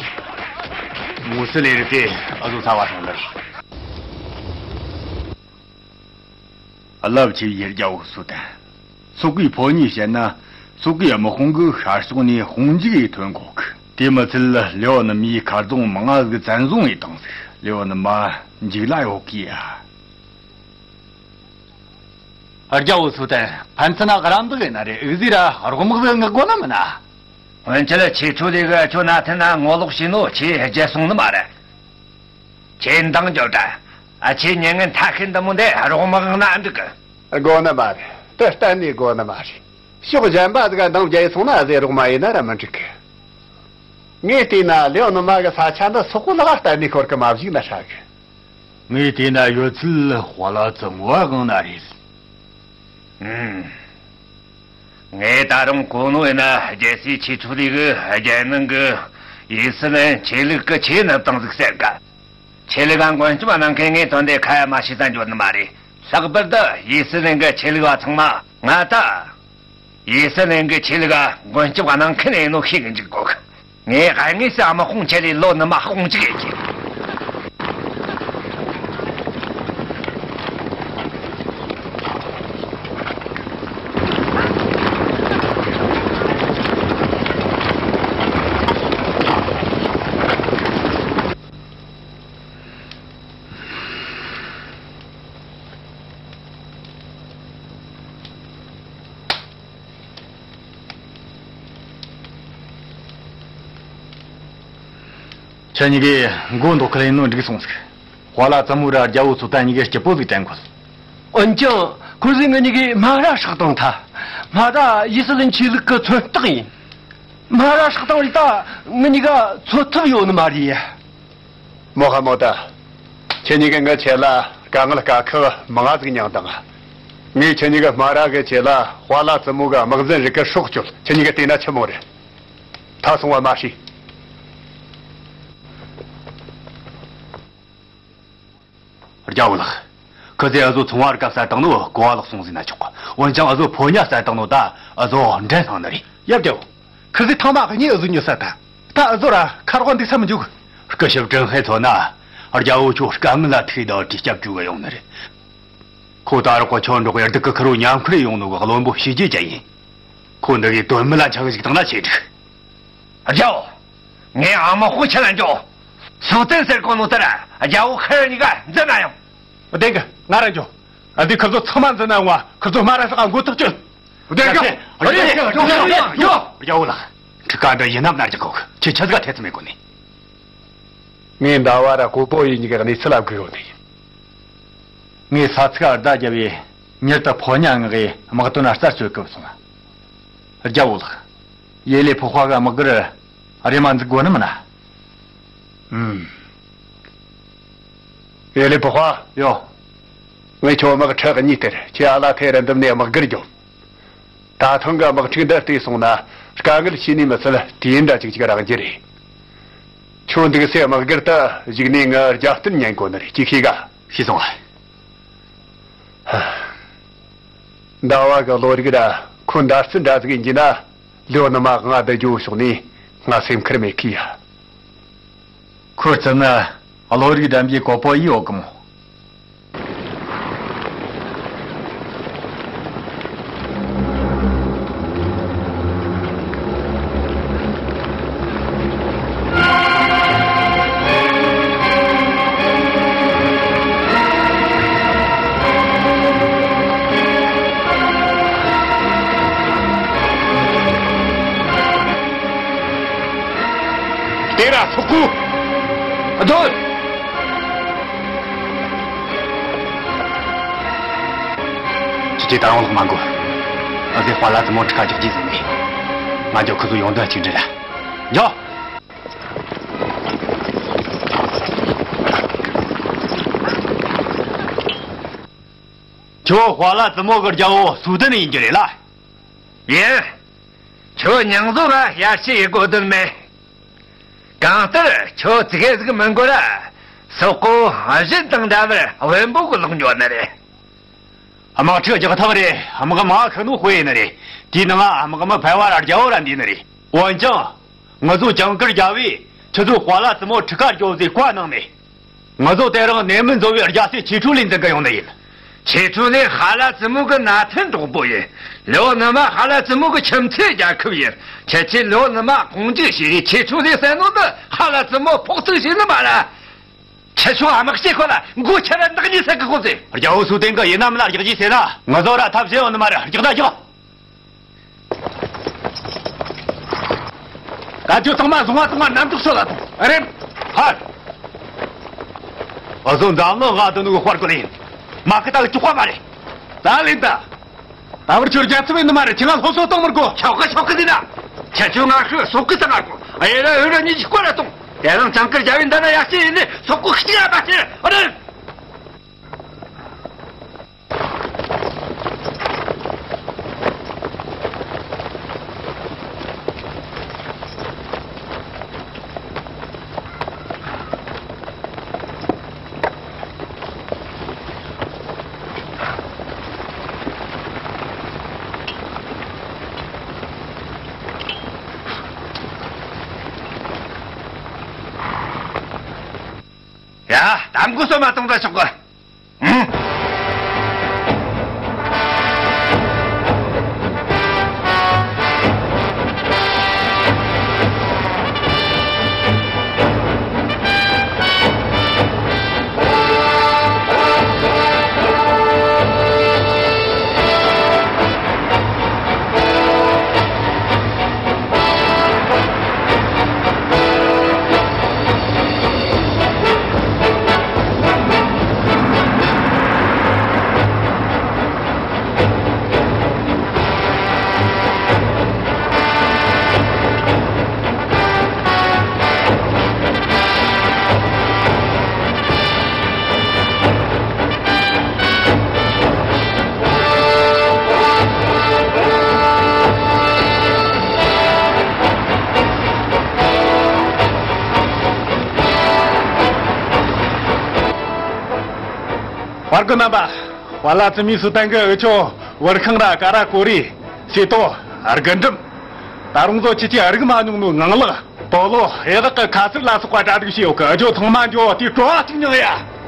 མུ་སི་ལེ་རིགས་དེ་ཨ་ཟོ་ཚ་བ་སོང་ནི་རེད། རླབས་ཆེ་བའི་རྒྱལ་བོ་སུ་ཏན། སོག་གི་ཕོ་ཉས་བཤད་ན། སོག་གི་དམག་དཔུང་གི་ཤར་ཕྱོགས་ནས་དཔུང་འཇུག་ཡེ་ཐོན་གོ་གི། དེ་མི་ཚད་ལེའོ་ནི་མིའི་མཁར་རྫོང་མང་ང་ཟིག་བཙན་བཟུང་ཡེ་བཏང་ཟིག་ལེའོ་ནི་མ་འཇིག་ལ་ཡོད་གི་ཡ། རྒྱལ་བོ་སུ་ཏན། ཕན་ཚུན་ན་རམ་འདེགས་ཡིན་ན་རེད། འུ་ཟིག་ར་རོགས་དམག་ཟིག་མངགས་དགོས་ནི་མིན་ན། སྔོན་ཆད་ཆི་ཁྲུ་ལི་གི་ཁྱོད་ན་ཐན་ན་ངོ་ལོག་བྱས་ནོ་ཁྱེད་རྒྱལ་སོང་ནི་མ་རེད། ཁྱེད་འདང་རྒྱོབ་དྲ། ཨ། ཁྱེད་ཉེ་ངན་ཐ་ཤི་འདི་མོ་འདི་རོགས་དམག་ན་འགྲིག་གི། དགོས་ནི་མ་རེད། དེ་གཏན་ནས་དགོས་ནི་མ་རེད། ཕྱོགས་གཞན་པ་ཟིག་འདང་བརྒྱབ་སོང་ན་ཟེར་རོགས་མ་ཡིན་ན་ར་མི་འགྲིག་གི། ངས་བལྟས་ན་ལེའོ་ནི་མ་གི་ས་ཆ་འདི་སོག་པོ་ལག་གཏན་ནས་ཤོར་གི་མ་བཞུགས་ན་ཧྲ་གི། ངས་བལྟས་ན་ཡོད་ཚད་དཔའ་ལ་བཙུན་མོ་བ་གང་ན་རེད། ཨུམ། ངས་ད་རུང་གོ་ནོ་ཡིན་ན་རྒྱལ་སྲས་ཆི་ཁྲུ་ལི་གི་རྒྱལ་ནང་གི་ཡེ་སི་ལན་ཆོས་ལུགས་གི་ཆེ་ནི་བཏང་ཟིག་ཟེར་ག། ཆོས་ལུགས་ག་མགོན་སྐྱབས་གནང་མཁན་ངའི་དོན་དེ་ཁ་ཡ་མ་ཤེས་ས་འཇོག་ནི་མ་རེད། ལྷག་པར་དུ་ཡེ་སི་ལན་གི་ཆོས་ལུགས་བ་ཚང་མ་ང་ད། ཡེ་སི་ལན་གི་ཆོས་ལུགས་ག་མགོན་སྐྱབས་གནང་མཁན་ཡིན་ནོ་ཤེས་གི་འཇུག་གོ་གི། ངས་དངོས་སུ་དམག་དཔུང་ཆེད་ལས་ལོ་ནི་མ་དཔུང་གཅིག་ཡེ་གི། ཁྱེད་གཉིས་ཀས་མགོ་འདོགས་ཁུལ་ཡིན་ནོ་འགྲིག་སོང་ཟིག་དཔའ་ལ་བཙུན་མོ་ར་རྒྱལ་བོ་ཚོ་ད་གཉིས་ཀས་སྐྱིད་པོ་ཟིག་དྲན་གོ། འོན་ཀྱང་ཁོ་ཚོས་ངེད་གཉིས་ཀྱི་སྨ་ར་ཧྲག་བཏང་ཐལ། སྨ་ར་ཡི་སི་ལན་ཆོས་ལུགས་ཀྱི་མཚོན་རྟགས་ཡིན། སྨ་ར་ཧྲག་བཏང་རེད། ད་ངེད་གཉིས་ཀ་འཚོ་ཐབས་ཡོད་ནི་མ་རེད། མོ་ཧ་མོ་ད། ཁྱེད་གཉིས་ཀྱིས་ངའི་ཆེད་ལ་དཀའ་ངལ་དཀའ་ཁག་མང་ང་ཟིག་མྱངས་དང་། ངས་ཁྱེད་གཉིས་ཀྱི་སྨ་ར་གི་ཆེད་ལ་ཧྭ་ལ་ཙི་མོ་གི་དམག་འཛིན་རིགས་ཀྱི་སྲོག་གཅོད། ཁྱེད་གཉིས་ཀྱིས་བལྟས་ན་ཆི་མོ་རེད། ད་སོང་བ་མ་ཤེས། རྒྱལ་བོ་ལགས། ཁི་ཟེ་ཨ་ཟོ་ཚོང་བར་སྐབས་བསད་བཏང་ནོ་གོ་བ་ལོག་སོང་ཟེར་ན་ཆོག་གི། འོན་ཀྱང་ཨ་ཟོ་ཕོ་ཉ་བསད་བཏང་ནོ་ད་ཨ་ཟོ་འདྲེན་སོང་ནི་རེད། ཡབ་རྒྱལ་བོ། ཁི་ཟེ་ཐང་མ་གཉིས་ཨ་ཟོ་ཉོ་ས་ད། ད་ཨ་ཟོ་ར་ཁ་རོག་འདུག་ས་མི་འཇུག་སྐུ་ཞབས་ཀྲིན་ཧེ་མཚོན་ན། རྒྱལ་བོ་ཁྱོད་དཀའ་ངལ་ལ་ཐུག་དོ་དྲིས་སྐྱབས་བཅོལ་གི་ཡོང་ནི་རེད། ཁོ་ད་རོགས་གོ་ཁྱོད་འགྲོགས་ཡར་སྡུག་གི་ཁུར་བོ་ཉམས་ཁུར་ཡོང་ནོ་གི་བློན་པོ་ཞི་རྒྱས་ཅན་ཡིན། ཁོ་འདི་གའི་དོན་མི་ལ་ཆག་ཞིག་བཏང་ན་ཆེ་འགྲིག་རྒྱལ་བོ། ངས་ཨ་མ་ཧོ་ཆ་ལ་འཇོག་སུ་བསྟན་ཟེར་གོ་ནོ་ལྟར་རྒྱལ་བོ་ཁེར་གཉིས་ཀ་འཛིན་ན་ཡང་། བདེན་གི། ང་རང་འཇོག་ཨ་འདི་ཁི་ཚོ་ཚང་མ་འཛིན་ན་ཡོང་བ། ཁི་ཚོ་སྨ་ར་ཧྲག་ག་མགོ་ཐག་གཅོད། བདེན་གི། རྒྱལ་བོ་ལགས། འཁྲུག་སྐར་འདི་ཡིན་ནམ་ན་རྒྱག་གོ་གི། ཁྱེད་ཆ་ཟིག་ག་ཐེ་ཚོམ་མེད་གོ་ནི། ངས་ཟླ་བ་ར་གོ་པོ་ཡི་གཉིས་ཀའི་གནས་ཚུལ་ལ་བསྒུགས་ཡོང་ནི་ཡིན། ངས་ས་ཚིགས་བར་བརྡ་བརྒྱབ་པས་མྱུར་དུ་ཕོ་ཉ་མངགས་གིས་དམག་དོན་རྩད་གཅོད་སྐུལ་སོང་། རྒྱལ་བོ་ལགས། ཡེ་ལེ་ཕོ་ཧྭ་གི་དམག་སྒར་རེམ་མ་འཛུགས་དགོས་ནི་མིན་ན། ཨུམ། ཡེ་ལེ་ཕོ་ཧྭ། ཡོ། ངས་ཁྱོད་དམག་ཁྲི་གཉིས་སྟེར། ཁྱེད་ཨ་ལ་ཐེ་ར་འདུམ་ནས་དམག་སྒར་རྒྱོབ། ད་ཐེངས་གི་དམག་འཁྲུག་འདི་བལྟས་སོང་ན་དཀའ་ངལ་ཤེས་ནི་མི་ཚད་དུས་ཡུན་འདྲ་ཅིག་ཅིག་རག་རྒྱུ་རེད། ཁྱོད་འདུག་སའི་དམག་སྒར་དུ་གཞུག་ནས་ངའི་རྒྱབ་རྟེན་ཉན་དགོས་ནི་རེད། ཅིག་ཤེས་ག་ཤེས་སོང་ཨ། ཟླ་བ་གི་བློ་རིག་ར་ཁོ་འདར་སི་འདྲ་ཟིག་ཡིན་གྱི་ན། ལོ་ནི་མ་ང་བསྡད་རྒྱུ་ཕྱོགས་ནས་ང་སེམས་ཁུར་མེད་གི་ཡ། ཁོ་རྩིབ་ན་བློ་རིག་འགྲན་པའི་གོ་པོ་ཡིས་འོག་གི་མོ། དེ་ར་ཚོགས་ཁུ། སྡོད། ཁྱེད་ཀྱིས་ད་རུང་ལོག་མ་དགོས། ཨ་ཟེ་ཧྭ་ལ་ཙི་མོ་ཁྲི་ཁ་རྒྱག་རྒྱུ་ཟེར་ནས། ང་ཚོ་ཁོ་ཚོ་ཡོང་དོན་གཅིག་འདྲི་ར། འགྱོ། ཁྱོད་ཧྭ་ལ་ཙི་མོ་གི་རྒྱལ་པོ་སུ་ཏན་ཡིན་རྒྱུ་རེད་ལ། ཡིན། ཁྱོད་མྱང་བཟོ་ལ་ཡར་ཞུ་ཡི་དགོས་དོན་མེད། གང་ལྟར་ཁྱོད་ཙི་གེ་ཟིག་མི་འགོར་ར། སོག་པོ་གཞན་དང་འདྲ་བར་དབེན་པོ་གི་ལོག་འགྱོ་ནི་རེད། དམག་འཁྲུག་རྒྱག་ཐབས་རེད། དམག་མང་ཁུ་ནུ་དཔེ་ཡིན་ནི་རེད། དེའི་ནང་དམག་མི་ཕལ་བ་ར་རྒྱལ་པོ་ར་འདུས་ནི་རེད། འོན་ཀྱང་། ང་ཚོ་ཇིང་གིར་རྒྱལ་བོས་ཁྱེད་ཚོ་ཧྭ་ལ་ཙི་མོ་ཁྲི་ཁར་རྒྱོབ་ཟེར་བཀའ་གནང་ནས། ང་ཚོ་དེ་རིང་ནད་མུག་འཛོམས་པའི་རྒྱལ་སྲས་ཆོས་ཁྲོ་ལ་འཛིན་གི་ཡོང་ནི་ཡིན། ཆོས་ཁྲོ་ལ་ཧྭ་ལ་ཙི་མོ་གི་མནའ་མཐུན་གྲོགས་པོ་ཡིན། ལེའོ་ནུ་མ་ཧྭ་ལ་ཙི་མོ་གི་ཁྱིམ་མཚེས་རྒྱལ་ཁབ་ཡིན། ཁྱེད་ཀྱིས་ལེའོ་ནུ་མ་དཔུང་འཇུག་བྱས་རེ་ཆོས་ཁྲོ་ལ་བསད་ནོ་འདི་ཧྭ་ལ་ཙི་མོ་ཕོག་ཐུག་བྱས་ནི་མ་རེད། ཁྱེད་ཚོ་དམག་སྤྱི་ཁོ་ལ་མགོ་ཆེ་ར་ནག་ཉེས་ཟེར་གི་ཁོ་ཚོས། རྒྱལ་པོ་སུ་ཏན་གི་ཡིན་ན་མིན་ན་རྒྱག་རྒྱུ་ཟེར་ན་ང་ཚོ་ར་ཐབས་ཤེས་ཡོད་ནི་མ་རེད། རྒྱག་ད་རྒྱག་ད་ཁྱོད་ཚང་མ་བཟུང་བ་བཏང་བ་གནམ་འཇོག་ཤོད་ལ་ཐོངས་རེད། ཧར། ཨ་ཟོ་འཛམ་གླིང་ང་དུ་ནུ་གི་དཔར་གོ་ལེན། མ་ཁི་ཏག་ཅོག་པ་མ་རེད། ད་ལེན་ད། ད་བར་ཁྱོད་རྒྱལ་ཚབ་ཡིན་ནི་མ་རེད། ཁྱེད་ང་སློབ་གསོ་གཏོང་མི་དགོས། ཆོག་གི་ཆོག་གི་འདི་ན། ཁྱེད་ཚོ་ང་ཤི་སོག་གི་ད་ང་གོ་ཨ་ཡེ་ར་ཨོ་ར་གཉིས་ཀྱི་སྐོར་ལ་གཏོང་། དེ་རིང་ཅང་ཀིར་རྒྱལ་བའི་འདི་ན་ཡར་སྐྱེས་ཡིན་ནི་སོག་གི་ཁི་ཏི་ཡ་པ་ཤེར་ཨ་རེད། ཡ། གཏམ་དགོས་སོ་མ་གཏོང་ད་ཆོག་གི། གི་རྣམ་པ། ཧ་ལ་ཙི་མུའུ་སུ་ཏན་གི་འུ་ཆོ་བོར་ཁང་ར་ཀ་ར་ཀོ་རི་སེ་ཏོ་རྒུན་འབྲུམ། ད་རུང་ཚོ་ཁྱེད་ཀྱིས་རིག་མ་མྱོང་ནོ་ངང་ལག་པོ་ལོ་ཧེ་དག་གི་ཁ་ཚིག་ལ་སོགས་པ་གྲ་སྒྲིག་བྱས་ཡོད་གི། འུ་ཆོ་ཚང་མ་འགྱོ་དེ་བྲོ་བ་གཅིག་མྱངས་ཡ།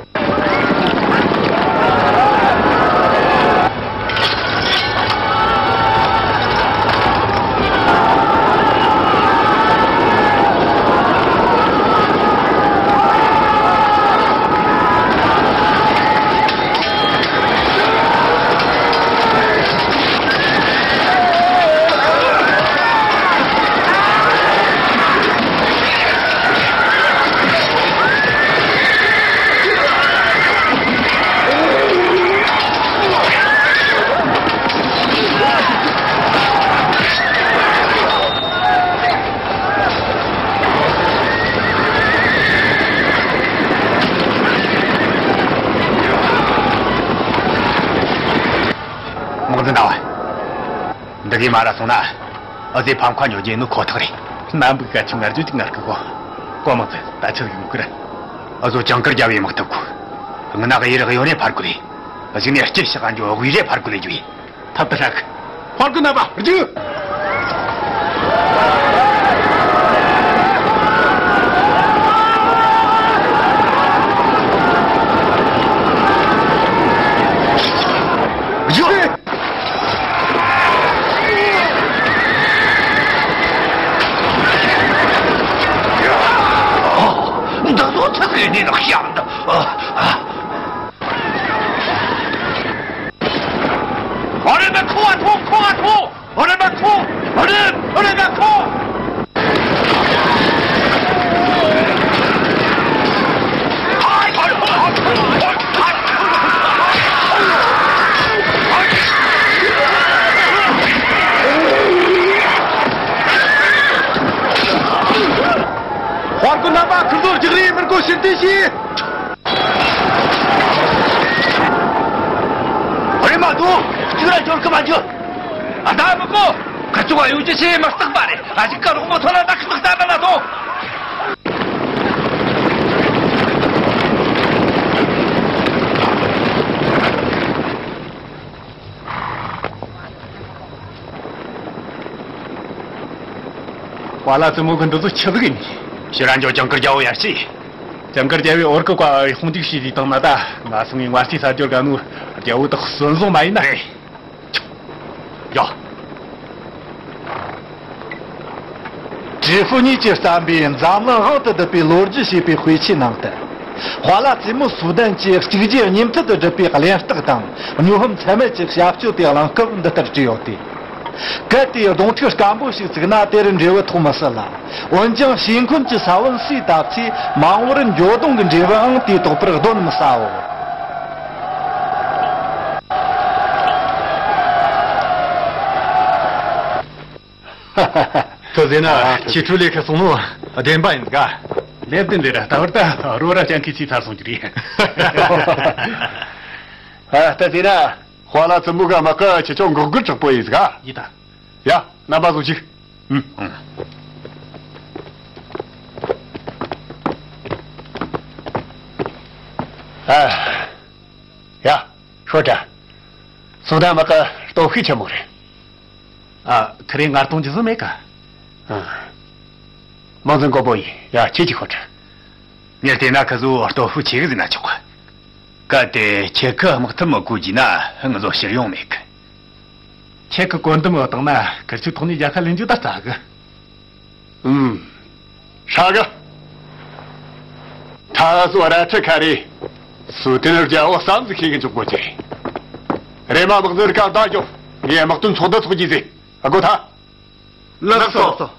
དམག་འཛིན་ཟླ་བ། འདི་གའི་མ་ར་སོང་ན། ཨ་ཟེ་ཕམ་ཁ་ཉོ་རྒྱུ་ནི་ཁོ་ཐག་རེད། གནམ་བུ་ག་ཆུ་ངར་རྒྱུ་ཅིག་ངར་གི་གོ། ཀོ་མང་ཚེ་ད་ཆི་ཟིག་ཡོང་གི་ར། ཨ་ཟོ་ཅང་ཀར་རྒྱལ་བའི་དམག་འཐབ་གོ། ང་ན་གཡས་རི་གཡོན་ནས་ཕར་གོ་ལེ། གཞུག་ནས་སྐྱིད་ཤག་ག་འགྱོ་དབུས་རེ་ཕར་གོ་ལེ་རྒྱུ་ཡིན། ཐབས་ད་ཧྲག་ཕར་གོ་ན་པ་རྒྱུ། རྒྱུ། འདི་ཚོ་ཚུགས་ཀྱི་ནི་ནག་ཤང་འདི། ཨ། ཨ། ཨ་རེ་མ་ཁོ་ཨ་ཐོ་ཁོ་ཨ་ཐོ། ཨ་རེ་མ་ཁོ། ཨ་རེ། ཨ་རེ་མ་ཁོ། དཔའ་རྒོད་རྣམ་པ། ཁིར་ཚོར་རྒྱག་རེས་མི་དགོས། ཕྱིར་འཐེན་བྱོས། ཨ་རེ་མ་དུ། གཅིག་ར་འབྱོར་གི་མ་འཇུ། ཨ་ད་མི་དགོས། ཁ་ཚུགས་ཡོད་རྒྱུ་ཆེ་མ་སྟག་པ་རེད། ཨ་ཞིག་ག་རོགས་མོ་ཐོ་ལ་ད་ཁི་ལག་ད་མ་ལ་དོ། པ་ལ་ཙི་མོ་གི་འདི་ཚོ་ཆི་ཟིག་ཡིན། ཕྱི་ར་འཇོག་ཅང་ཀར་རྒྱལ་བོ་ཡར་ཞིག་ཅང་ཀར་རྒྱལ་བོས་འོར་གི་བཀའ་དཔང་འཇུག་བྱས་དུས་དང་ན། ད་ང་སང་ངས་ངར་སི་ས་འབྱོར་ག་ནོ་རྒྱལ་བོ་དག་སོན་བཟུང་མ་ཡིན་ན་རེད། ཡ། ཀྲི་ཧྥུ་གཉིས་ཀྱིས་བརྩམས་པའི་འཛམ་གླིང་དབང་དུ་བསྡུས་པའི་ལོ་རྒྱུས་ཞེས་པའི་དཔེ་ཆའི་ནང་དུ། ཧ་ལ་ཙི་མོ་སུ་དན་གྱིས་གཅིག་རྗེས་གཉིས་མཐུད་དུ་བསྒྲུབས་པའི་གླེན་རྟགས་དང་སྨྱོ་ཧམ་ཚད་མེད་ཀྱི་ཞབས་སྤྱོད་དེ་གླེང་སྐབས་འདི་ལྟར་བྲིས་ཡོད་དེ། གལ་ཏེ་གདོང་ཐུག་སྐམ་པོ་ཞིག་བཙུགས་ན་དེར་འབྲས་བུ་ཐོགས་མི་སྲིད་ལ། འོན་ཀྱང་ཕྱེ་འཁོན་གྱི་ས་བོན་ཟོས་བཏབ་ཚེ་མ་འོངས་པར་འགྱོ་གདོང་གི་འབྲས་བུའང་དེས་དོགས་པར་གདོན་མི་ཟའོ། ད་ཟེར་ན། ཨ། ཁྱེད་ཚོའི་ལས་ཀ་སོང་ནོ་བདེན་པ་ཡིན་ག་ལས་བདེན་ལས་ར། ད་བར་ད་རོ་ར་ཅན་གི་ཚིག་ཚར་སོང་གི་རེད། ཨ། ད་ཟེར་ན། ཧ་ལ་ཙི་མོ་གི་དམག་གི་ཁྱེད་ཆོ་འགོག་རྒོལ་དྲག་པོ་ཡིན་ཟིག་ག་ཡིན་ད། ཡ། རྣམ་པ་ཚོ་ཅིག་ཨུམ། ཨ། ཡ། ཤོད་དྲ། སུ་དན་དམག་གི་སྟོབས་ཤུགས་ཆེན་མོ་རེད། ཨ། ཁི་རེ་ངར་གཏོང་རྒྱུ་ཟིག་མེད་ག་ཨ། དམག་འཛིན་གོ་པོ་ཡིན། ཡ། ཁྱེད་ཀྱིས་ཤོད་དྲ། ངས་བལྟས་ན་ཁི་ཚོ་སྟོབས་ཤུགས་ཆེ་གི་ཟེར་ན་ཆོག་གི་གལ་ཏེ་ཁྱེད་ཀྱིས་དམག་འཐབ་མི་དགོས་བགྱིས་ན་ང་ཚོ་ཕྱིར་ཡོང་མེད་གི་ཁྱེད་ཀྱིས་བཀོད་འདོམས་ཡོད་བཏང་ན་ཁིར་ཆོའི་ཐོག་ནས་རྒྱལ་ཁ་ལེན་རྒྱུ་ད་རྩ་གི་ཨུམ། ཧྲ་གི་ད་གཟོད་ར་ཁྲི་ཁ་རེ། སུ་དེ་ནི་རྒྱལ་བོ་བསམ་ཟིག་ཤེས་གི་འཇུག་དགོས་ཀྱི། རེ་མ་དམག་འཛིན་ར་ཀ་བདའ་རྒྱོབ། ངས་དམག་དོན་ཚོགས་འདུ་ཚོགས་རྒྱུ་ཟེ། ཨ་གོ་ཐ། ལགས་སོ།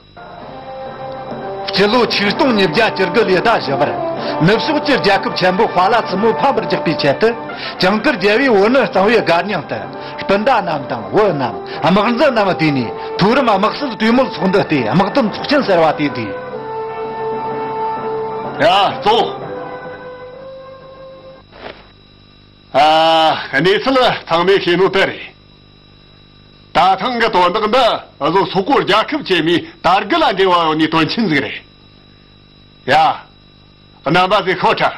སྤྱི་ལོ་ཆིག་སྟོང་ཉིས་བརྒྱ་བཅུ་དགུ་ལོའི་ཟླ་བཞི་པར། ནུབ་ཕྱོགས་ཀྱི་རྒྱལ་ཁབ་ཆེན་པོ་ཧ་ལ་ཙི་མོ་ཕམ་པར་རྒྱག་པའི་ཆེད་དུ། ཇིང་གུར་རྒྱལ་བོས་བོད་ནི་གཙང་བོའི་སྒར་རྙིང་དུ། སྤུན་ཟླ་རྣམས་དང་བུ་རྣམས། དམག་འཛིན་རྣམས་བསྡུས་ནས། མཐོ་རིམ་དམག་སྲིད་གྲོས་མོལ་ཚོགས་འདུ་སྟེ། དམག་དོན་ཚོགས་ཆེན་ཟེར་བ་དེ་བསྡུས། ཡ། གཙོ་བོ། ཨ། གནས་ཚུལ་ཚང་མས་ཤེས་ནོ་དེ་རེད། ད་ཐེངས་གི་དོན་དག་འདི་འུ་ཟོ་སོག་པོ་རྒྱལ་ཁབ་ཆེན་མོའི་དར་རྒུད་ལ་འབྲེལ་བ་ཡོད་ནི་དོན་ཆེན་ཟིག་རེད། ཡ། རྣམ་པ་ཚོས་ཤོད་དྲ།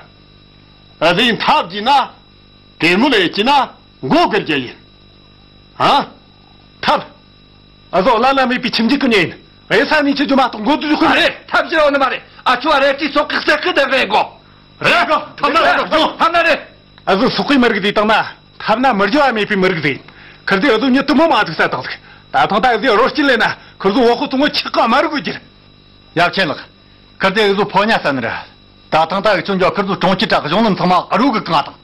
འུ་ཟོས་འཐབ་བགྱིས་ན། དེ་མོ་ལས་ཀྱི་ན་མགོ་སྒུར་རྒྱུ་ཡིན། ཨ། ཐབས། ཨ་ཟོ་བླ་ན་མེད་པའི་ཁྱིམ་རྒྱུད་ཀྱི་གཉེན་ཡིན། ཨེ་ས་ནས་ཁྱེད་ཀྱི་མ་གཏོགས་མགོ་དུ་ཞུ་ཁུལ། ཨ་རེ། ཐབས་ཤེས་ཡོད་ནི་མ་རེད། ཨ་ཆུ་བ་རེ་ཅི་སོག་གི་སེ་ཁི་དེ་རེད་གོ། རེད་གོ། ཐབས་ན་རེད་གོ། ཐབས་ན་རེད། ཨ་ཟོ་སོག་གི་མི་རིགས་དེ་དང་ན། ཐབས་ན་མི་རྒྱུ་བ་མེད་པའི་མི་རིགས་ཟིག་ཁིར་དེ་ཨ་ཟོ་མྱི་དུ་མོ་མ་ཐུག་ས་དང་ཟིག་ད་ཐང་ད་ཨ་ཟོ་རོ་སྐྱིན་ལེ་ན་ཁིར་ཟོ་བོ་ཁོ་ཚོ་ངོ་ཆག་ག་མ་རུ་གི་རྒྱུ་རེད། ཡབ་ཆེན་ལགས། ཁིར་དེ་ཨ་ཟོ་ཕོ་ཉ་ས་ནི་ར། ད་ཐང་ད་ཨ་ཆུང་ཇོ་ཁིར་ཟོ་གྲོང་ཁྱེར་དྲག་གཞུང་ལམ་ཚང་མ་རུ་གི་གང་དང་།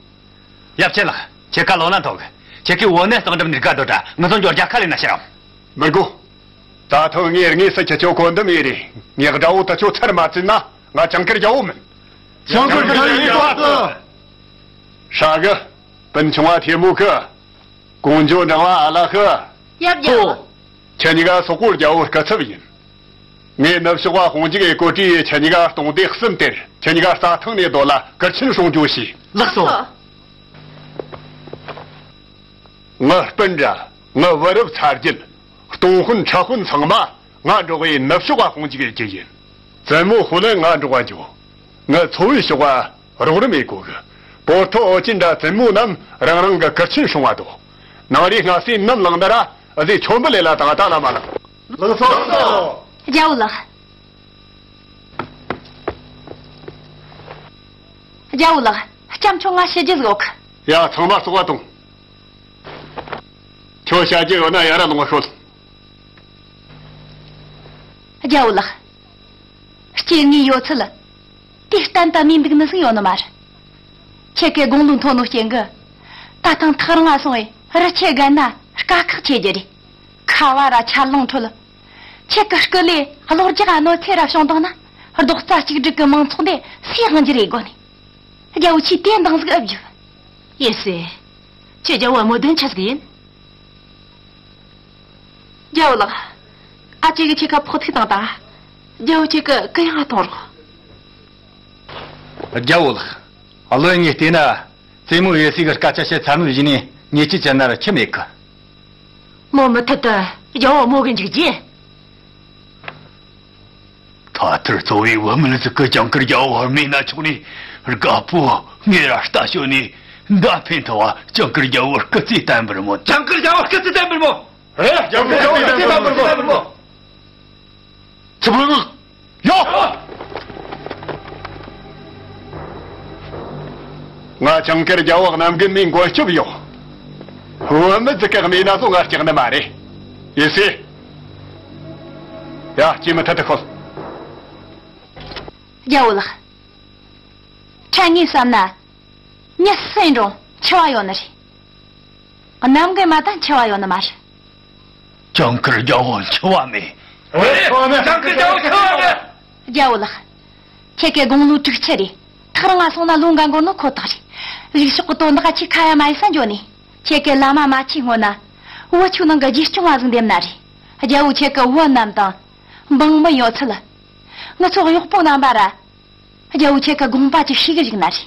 ཡབ་ཆེན་ལགས། ཁྱེད་ཀ་ལོ་ན་ཐོག་ཁྱེད་ཀའི་བོ་ནས་གཙང་འགྲམ་ནས་དགའ་འདོད་དྲ་ངུ་ཚོ་འཇོ་རྒྱ་ཁ་ལེ་ན་ཤར་རམ། མི་དགོ། ད་ཐང་ངས་ངས་ས་ཁྱེད་ཆོ་གོ་འདི་མེད་རེད། ངས་དགྲ་བོ་ད་ཆོ་ཚར་མ་བཙལ་ན་ང་ཅང་ཀིར་རྒྱལ་བོ་མིན། ཅང་ཀིར་རྒྱལ་བོ་ཡིན་པ་ལྟ། ཧྲ་གི། སྤུན་ཆུང་བ་ཐེ་མུ་ཁི། ཀོང་ཇོ་འབྲིང་བ་ཨ་ལ་ཁི། ཡབ་རྒྱལ་བོ། ཁྱེད་གཉིས་ཀ་སོག་པོ་རྒྱལ་བོ་སྐུ་ཚབ་ཡིན། ངས་ནུབ་ཕྱོགས་པ་དཔུང་འཇུག་གི་བཀོད་སྒྲིག་ཡིས་ཁྱེད་གཉིས་ཀ་སྟོང་སྡེ་གསུམ་སྟེར། ཁྱེད་གཉིས་ཀ་རྩྭ་ཐང་ནས་སྡོད་ལ་གུར་ཆེན་སྲུང་རྒྱུ་བྱས། ལགས་སོ། ངའི་སྤུན་ར། ངའི་བུ་རབས་ཚ་རྒྱུད། སྟོང་དཔོན་ཁྲ་དཔོན་ཚང་མ་ང་འགྲོགས་པའི་ནུབ་ཕྱོགས་པ་དཔུང་འཇུག་གི་རྒྱུ་ཡིན། བཙུན་མོ་ཧུ་ལན་ང་འགྲོགས་པ་འཇོག་ངའི་ཚོ་བའི་ཕྱོགས་པ་རོགས་རམ་ཡེ་གོ་གི། པོར་ཐོ་ཨོ་ཅིན་དྲ་བཙུན་མོ་རྣམས་རང་རང་གི་གུར་ཆེན་སྲུང་བ་དོ། ནང་རེ་སྔ་སེ་ནམ་ལངས་ན་ར་ཨ་ཟེ་ཆོམ་བུ་ལེ་ལ་དང་ད་ལ་མ་ལ། ལགས་སོ། རྒྱལ་བོ་ལགས། རྒྱལ་བོ་ལགས། ལྕམ་ཆུང་ང་ཞུ་རྒྱུ་ཟིག་ཡོད་གི། ཡ་ཚང་མ་ཚོགས་པ་དང་། ཁྱོད་བྱ་རྒྱུ་ཡོད་ན་ཡར་ལོངས་ཤོག་རྒྱལ་བོ་ལགས། སྐྱེ་དངོས་ཡོད་ཚད་དེ་གཏན་དུ་མི་འདུག་ནི་ཟིག་ཡོད་ནི་མ་རེད། ཁྱེད་ཀའི་དགུང་ལོ་མཐོ་ནོ་རྐྱེན་གི། ད་ཐང་ཐག་རིང་ང་སོང་བས་རི་ཆེ་རྒན་ན་དཀའ་ཁག་ཆེ་རྒྱུ་རེད། ཁ་བ་ར་ཆར་རླུང་ཁྲོད། ཁྱེད་ཀྱི་སྐུ་ལས་གློ་རྒྱག་གནོད་འཚེ་ར་བྱུང་བཏང་ན་རྡོག་རྩ་གཅིག་སྒྲིལ་གྱི་མང་ཚོགས་འདི་སུས་དབང་རྒྱུ་རེད་དགོ་ནས། རྒྱལ་བོ་ཆེས་དེ་འདང་ཟིག་ཨེ་བརྒྱབ། ཡེ་སི། ཁྱེད་རྒྱལ་བོ་མོ་དོན་ཆི་ཟིག་ཡིན། རྒྱལ་བོ་ལགས། ཨ་ཅེ་གི་ཁྱེད་ཀ་ཕོག་ཐུག་བཏང་དང་། རྒྱལ་བོ་ཁྱེད་ཀྱི་གུ་ཡངས་གཏོང་རོགས། རྒྱལ་བོ་ལགས། བློན་ངས་བལྟས་ན། བཙུན་མོ་ཡེ་སི་གི་སྐད་ཆ་བཤད་ཚར་ནོ་གཞི་ནས་ཉེས་ཆད་ཅི་ན་ར་ཁྱི་མེད་གི། མོ་མུ་མཐུད་དུ་རྒྱལ་བོ་མོ་གི་འཇུག་རྗེས། ཐ་ཐར་གཙོ་བོའི་བུད་མེད་ཟིག་གི་ཇང་ཀིར་རྒྱལ་བོ་རྨས་ན་ཆོག་ནས་རྒད་པོ་ངས་ར་ལྟ་ཞོན་ནས་མདའ་འཕེན་ཐུབ་བ་ཇང་ཀིར་རྒྱལ་བོར་སྐུ་རྩེད་བསྟན་པར་མོ། ཇང་ཀིར་རྒྱལ་བོར་སྐུ་རྩེད་བསྟན་པར་མོ། ཨེ། ཇང་ཀིར་རྒྱལ་བོར་སྐུ་རྩེད་བསྟན་པར་མོ། ཚུར་ལོག་ཡོ། ང་ཇང་ཀིར་རྒྱལ་བོ་རྣམ་རྒྱུན་ནས་མགོན་སྐྱོབ་ཡོད། བུད་མེད་ཟིག་གི་རྨས་ན་སོ་ང་སྐྲག་ནི་མ་རེད། ཡེ་སི། ཡ་སྐྱེས་མུ་མཐུད་དུ་ཤོད། རྒྱལ་བོ་ལགས། ཕྲན་ངས་བསམ་ན། མྱི་སུ་ཡིན་རུང་འཆི་བ་ཡོད་ནི་རེད། གནམ་གི་མ་ད་འཆི་བ་ཡོད་ནི་མ་རེད། ཇང་ཀིར་རྒྱལ་བོ་འཆི་བ་མེད། ཇང་ཀིར་རྒྱལ་བོ་འཆི་བ་མེད། རྒྱལ་བོ་ལགས། ཁྱེད་ཀའི་དགུང་ལོ་དྲུག་ཅུ་རེད། ཐག་རིང་ང་སོང་ན་ལོ་འགའ་འགོར་ནོ་ཁོ་ཐག་རེད། གཞུག་ཕྱོགས་ཀྱི་དོན་དག་ཁྱེད་ཁ་ཡ་མ་ཡི་ས་འགྱོ་ནས། ཁྱེད་ཀའི་བླ་མ་མ་ཆེས་སྔོན་ན། བུ་ཆུ་ནང་གི་རྗེས་སྐྱོང་བ་ཟིག་འདེམས་ན་རེད། རྒྱལ་བོ་ཁྱེད་ཀྱི་བུ་རྣམས་དང་། འབངས་མི་ཡོད་ཚད། ངི་ཚོ་གཡོག་པོ་རྣམ་པ་ར། རྒྱལ་བོ་ཁྱེད་ཀྱི་དགོངས་པ་ཅིག་ཞུ་གི་བཞུགས་ན་རེད།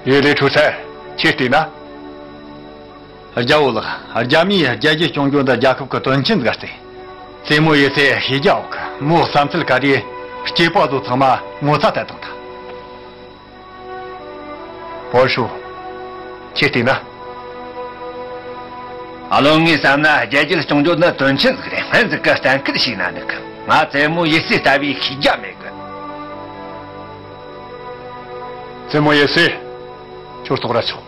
ཡེ་ལེ་ཁྲུ་སར། ཁྱེད་བལྟས་ན། རྒྱལ་བོ་ལགས། རྒྱ་མིས་རྒྱལ་རྒྱུད་སྐྱོང་རྒྱུ་འདི་རྒྱལ་ཁབ་ཀྱི་དོན་ཆེན་ཟིག་སྟེ། བཙུན་མོ་ཡེ་སེ་ཤེས་རྒྱ་འོག་གི་མོ་བསམ་ཚུལ་ག་རེ་སྐྱེས་པ་ཚོ་ཚང་མ་ངོ་ཚ་དད་དང་ད། བོ་ཧྲུ། ཁྱེད་བལྟས་ན། ཨ་ལོ་ངས་བསམ་ན་རྒྱལ་རྒྱུད་སྐྱོང་རྒྱུ་ནི་དོན་ཆེན་ཟིག་རེད། སྔོན་ཟིག་གི་གཏན་འཁེལ་ཞིག་ན་འདུག་གི། ང་བཙུན་མོ་ཡེ་སེ་ལྟ་བུའི་ཤེས་རྒྱ་མེད་གི། བཙུན་མོ་ཡེ་སེ། ཁྱོད་ལྟོགས་ར་ཆོག་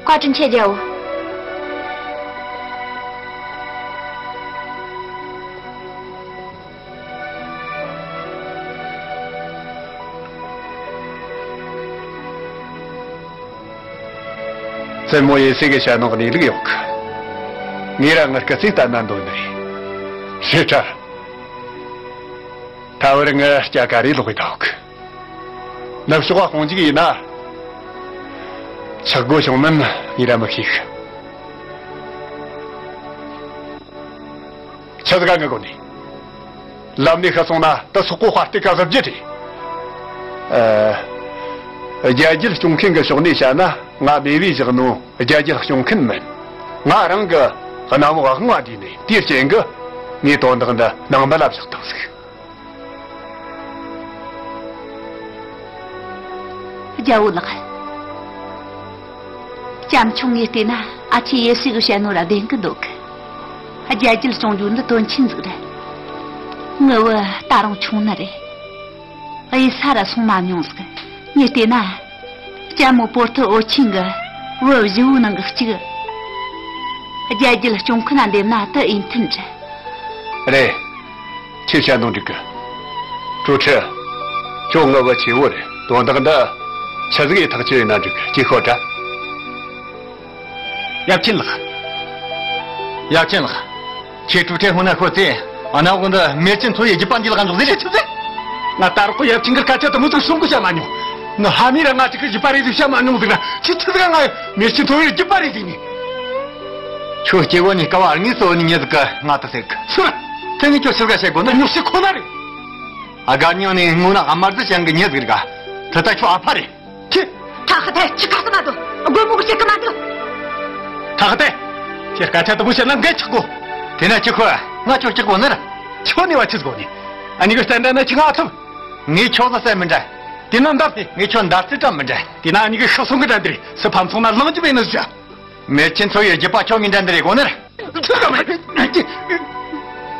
བཀའ་དྲིན་ཆེ་རྒྱལ་བོ། བཙུན་མོ་ཡེ་སེ་གི་ཞྭ་ནོག་གནས་ལུགས་ཡོད་གི། ངས་ར་ངར་སྐུ་ཚེ་བརྟན་ན་འདོད་ནི་རེད། ཞེ་དྲག་ད་བར་ངའི་སྐྱ་ཀ་རེ་ལོག་གི་འདུག་ནུབ་ཕྱོགས་པ་དཔུང་འཇུག་ཡིན་ན། ཆག་སྒོ་བྱུང་མིན་ཡིན་ར་མི་ཤེས་གི། ཆི་ཟིག་ག་ངི་གོ་ནི། ལམ་ནས་ཤི་སོང་ན་ད་སོག་པོ་དཔའ་རྟུལ་ཀ་ཟབ་རྒྱུ་རེད། ཨ། རྒྱལ་རྒྱུད་སྐྱོང་མཁན་གི་ཕྱོགས་ནས་བཤད་ན་ང་མེས་པོས་བཞག་ནོ་རྒྱལ་རྒྱུད་སྐྱོང་མཁན་མིན། ང་རང་གི་གནམ་འོག་དབང་བ་བསྡུས་ནས་དེའི་རྐྱེན་གི་ངས་དོན་དག་འདི་ནང་མི་ལ་བཞག་བཏང་ཟིག་རྒྱལ་བོ་ལགས། ལྕམ་ཆུང་ངས་བལྟས་ན་ཨ་ཅེ་ཡེ་ཤེས་གི་བཤད་ནོ་ར་བདེན་གི་འདུག། རྒྱལ་རྒྱུད་སྐྱོང་རྒྱུ་འདི་དོན་ཆེན་ཟིག་རེད། ངའི་བུ་ད་རུང་ཆུང་ནི་རེད། གཡུལ་ས་ར་སོང་མ་མྱོང་ཟིག། ངས་བལྟས་ན། ལྕམ་མོ་པོར་ཐི་ཨོ་ཆིན་གི་བུ་བཞི་བོའི་ནང་གི་གཅིག། རྒྱལ་རྒྱུད་སྐྱོང་མཁན་ན་འདེམས་ན་དེ་ཨེ་མཐུན་རེད། རེད། ཁྱེད་བཤད་ནོ་འགྲིག་གི། ཀྲུའུ་ཁྲི། ཁྱོད་ངའི་བུ་ཆེ་བོ་རེད། དོན་དག་འདི་ཆི་ཟིག་ཡིན་ཐག་ཆོད་ཡིན་ན་འགྲིག་གི། ཅིག་ཤོད་དྲ། ཡབ་ཆེན་ལགས། ཡབ་ཆེན་ལགས། ཁྱེད་ཀྲུའུ་ཁྲི་སྔོན་ན་ཤོད་ཚེ་གནམ་འོག་འདི་མེར་ཆེན་མཚོ་ཡི་རྒྱུད་པ་འདི་ལ་འཇོག་ཟེར་རེད་ཆི་ཟེར། ང་ད་རོགས་ཡབ་ཆེན་གི་སྐད་ཆ་དེ་མོ་ཟིག་གསུང་གི་བཤད་མ་མྱོང་། ང་ཧ་མི་ར་ང་ཅིག་གི་རྒྱུད་པ་རེད་ཟེར་བཤད་མ་མྱོང་ཟིག་ར། ཁྱེད་ཆི་ཟིག་ང་མེར་ཆེན་མཚོ་ཡི་རྒྱུད་པ་རེད་ཟེར་ནི། ཁྱོད་སྐྱེ་བོ་ནི་སྐལ་བ་དངོས་སུ་ནི་མྱི་ཟིག་གི་ང་དེ་ཟེར་གི། ཚུར། དེ་ནི་ཁྱོད་ཆི་ཟིག་བཤད་དགོས་ན་ཉོག་བཤད་ཁོ་ན་རེད། ཨ་དགའ་ཉང་ནས་སྔོན་ན་ཨ་མར་ཟི་ཞང་གི་མྱི་ཟིག་རེད་ག། དེ་ད་ཁྱོད་ཨ་ཕ་རེད། ཁྱེད། ཁྲ་ཧ་ཐེ་ཁྱི་ཁ་ས་མ་འདུག། དགོད་མོ་གི་བྱེད་ཀི་མ་འདུག། ཁྲ་ཧ་ཐེ། ཁྱེད་སྐད་ཆ་དུ་མོ་བཤད་ན་འགན་ཆག་གོ། དེ་ན་ཁྱི་ཁོ་ང་ཁྱོད་སྐྱག་གོ་ནི་ར། ཁྱོད་ནི་བ་ཆི་ཟིག་གོ་ནི། ཨ་ནི་གི་སྟན་དྲ་ན་ཁྱི་ང་ཨ་ཐུབ། ངས་ཁྱོད་ལ་སེམས་མི་འདྲ། དེ་ན་འདབ་ནི་ངས་ཁྱོད་འདར་ཚི་ཀྲམ་མི་འདྲ། དེ་ན་ཨ་ནི་གི་ཤི་སོང་གི་འདྲ་འདིར་སི་ཕམ་སོང་ན་ལང་རྒྱུ་མེད་ནི་ཟིག། མེར་ཆེན་མཚོ་ཡི་རྒྱུད་པ་ཁྱོད་ངའི་འདྲ་འདི་རེད་གོ་ནི་ར། ཚིག་དང་།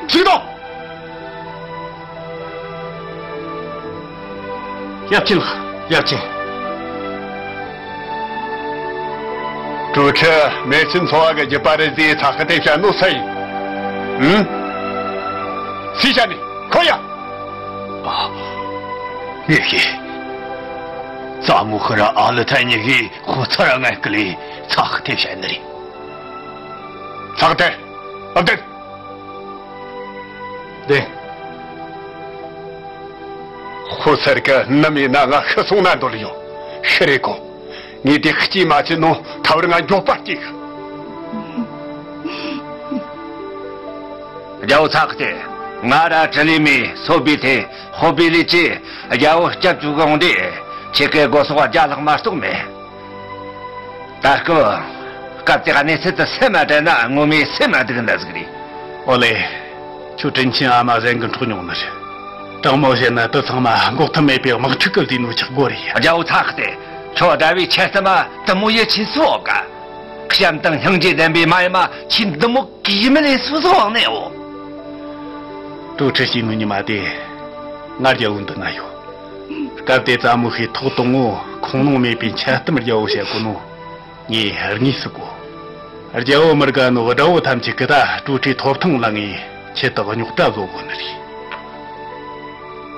ཚིག་དང་། ཡབ་ཆེན་ལགས། ཡབ་ཆེན། ཀྲུའུ་ཁྲི་མེར་ཆེན་མཚོ་བ་གི་རྒྱུད་པ་རེད་ཟེར་ཚ་ཁ་དེ་བཤད་ནོ་སུ་ཡིན། ཨུམ། སུས་བཤད་ནི་ཁོ་ཡ། ཨ། ངས་ཤེས། ཙ་མོ་ཁི་ར་ཨ་ལི་ཐན་གཉིས་ཀྱིས་ཁོ་ཚར་ངན་སྐུ་ལས་ཚ་ཁ་དེ་བཤད་ནི་རེད། ཚ་ཁ་དེ། ཨ་བདེན། བདེན། ཧུ་སེར་གི་ནམ་ཡིན་ན་ང་ཤི་སོང་ན་འདོད་ཡོད། ཤི་རེ་གོ། ངས་དེ་སྐྱེས་མ་བྱིན་ནོ་ཐ་བར་ང་མགྱོགས་པར་སྐྱེས་གི། རྒྱལ་བོ་ཚ་ཁ་དེ། ང་ར་ཀྲི་ལི་མི་སོ་བི་ཐེ་ཧོ་བི་ལི་ཅི་རྒྱལ་བོ་སྐྱབས་བཅོལ་གི་འོང་དུས་ཁྱེད་ཀྱི་སྒོ་སོགས་བརྒྱ་ལྷག་མ་གཏོགས་མེད། ད་སྐབས། སྐབས་དེ་གནས་ཚུལ་དུ་སེམས་མ་དྲན་ན་ངོ་མས་སེམས་མ་སྡུག་འདྲ་ཟིག་རེད། ཨོ་ལེ། ཁྱོད་དྲིན་ཆེན་ཨ་མ་གཞན་གྱི་འཕྲོག་མྱོང་ནི་རེད། དྲང་མོ་བཤད་ན་དེ་ཚང་མ་འགོག་ཐབས་མེད་པའི་དམག་འཁྲུག་གི་ལས་ནོ་ཆག་སྒོ་རེད། རྒྱལ་བོ་ཚ་ཁ་དེ། ཁྱོད་དགྲ་བོའི་ཆེ་གཏམ་དུ་མོ་ཡིད་ཆེས་སུ་འོག་ག། བྱམས་དང་སྙིང་རྗེ་ལྡན་པའི་མ་ཡི་མ་ཁྱེད་འདི་མོ་གིས་མི་ལས་སུ་སུ་འོག་ནས་འོ། ཀྲུའུ་ཁྲི་སྐྱེས་ནོ་ཉི་མ་དེ། ང་རྒྱལ་བོ་འདི་ན་ཡོད། སྐབས་དེ་ཙ་མོ་ཤེས་ཐོག་དང་ངོ་ཁོང་ལོང་མེད་པའི་འཆལ་གཏམ་རྒྱལ་བོ་བཤད་གོ་ནོ། ངས་དངོས་སུ་གོ། རྒྱལ་བོ་མི་དགའ་ནོ་དགྲ་བོ་ཐམས་ཅད་ཀྱིས་ད་ཀྲུའུ་ཁྲིའི་ཐོབ་ཐང་བླངས་ངས་ཁྱེད་དག་རྙོག་དྲ་བཟོ་དགོས་ནི་རེད།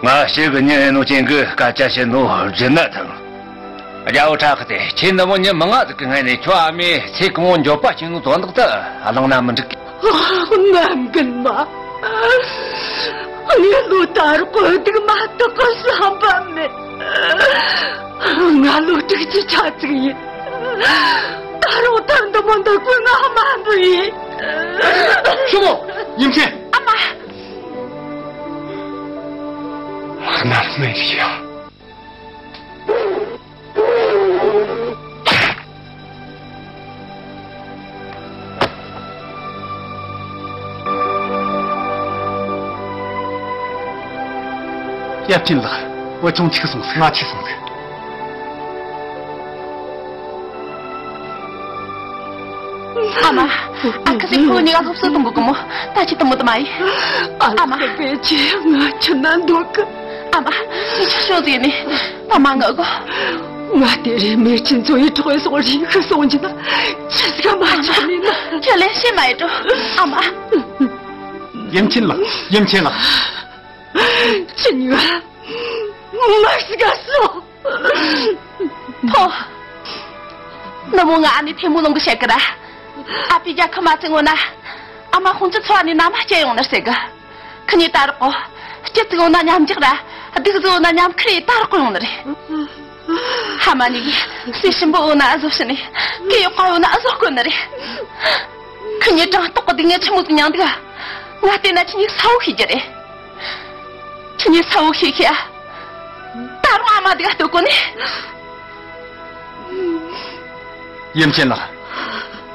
ང་ཞེ་གི་ཉིན་ནོ་ཅན་གི་སྐད་ཆ་བཤད་ནོ་རྒྱུ་ན་ཐང་། རྒྱལ་བོ་ཁྲ་ཁ་དེ་ཁྱེད་འདི་མོ་ཉིན་མང་ང་ཟིག་གི་སྔ་ནས་ཁྱོད་ཨ་མས་ཚེ་གང་བོ་འགྱོད་པ་བྱིན་ནོ་དོན་དག་ད་གླེང་ན་མི་འགྲིག་གི། ནམ་རྒྱུན་མ། ངའི་ལོ་ད་རུ་གོ་སྡུག་མ་ཐག་གི་བསམ་པ་མེད། ང་ལོ་དྲུག་ཅུ་ཆ་ཙིག་ཡིན། ད་རུང་ད་འདི་མོ་འདི་ཀུན་ང་མ་འབུ་ཡིན། ཞུ་མོ། ཡིན་ཆེ། ཨ་མ། ང་ནར་མེད་ཡ། ཡབ་ཆེན་ལགས། བུ་ཆུང་འཆི་སོང་ཟིག། ང་འཆི་སོང་ཟིག། ཨ་མ། ཨ་ཁུ་ཟིག་ཁོ་གཉིས་ཀ་སློབ་གསོ་གཏོང་དགོས་གི་མོ། ད་ཅི་དུ་མོ་དུ་མ་ཡིན། ཨ་མ། ཨ་ཁུ་བེ་ཆེ་ང་ཆུ་ན་འདུག་གི། ཨ་མ། ངས་ཆུ་ཤོག་ཟིག་ནི། ད་མ་ངུ་གོ། ང་དེ་རིང་མེ་ཆེན་ཚོ་ཡི་གྲོགས་སོང་རིང་ཤི་སོང་རྒྱུ་ན་ཆི་ཟིག་མ་ཆགས་ནི་ན། ཁྱོད་ལན་ཤེས་མ་ཡི་འགྲོ། ཨ་མ། ཡུམ་ཆེན་ལགས། ཡུམ་ཆེན་ལགས། ཁྱེད་གཉིས་ཀ་མར་ཟིག་ག་སོང་། ཕོ། ནུ་མོ་ང་ཨ་ནེ་ཐེ་མུ་ལུང་གི་བཤད་གི་ར། ཨ་ཕའི་རྒྱལ་ཁབ་མ་བཙན་ངོ་ན། ཨ་མ་ཁོང་ཚོ་འཚོ་བ་ནས་ན་མ་སྐྱེ་ཡོང་ནི་ཟེར་གི། ཁི་གཉིས་ད་རོགས་གོ། སྐྱིད་ཟིག་ཡོང་ན་མཉམ་འཇགས་ར། སྡུག་ཟིག་ཡོང་ན་མཉམ་ཁུར་ཡི་ད་རོགས་གོ་ཡོང་ནི་རེད། ཧ་མ་གཉིས་ཀྱིས་སྲས་ཞིམ་པོ་ཡོང་ན་ཨ་བཟོ་བྱིན་ནས། སྐེ་ཡག་པ་ཡོང་ན་ཨ་བཟོ་བསྐོན་ནི་རེད། ཁི་གཉིས་དྲང་ལྟོགས་གི་སྡུག་བསྔལ་ཆི་མོ་ཟིག་མྱངས་འདུག། ང་བལྟས་ན་ཁྱེད་གཉིས་གསལ་བོ་ཤེས་རྒྱུ་རེད། ཁྱེད་གཉིས་གསལ་བོ་ཤེས་ཤེས་ཨ། ད་རུང་ཨ་མ་འདི་ག་ལྟོས་གོ་ནི། ཡུམ་ཆེན་ལགས།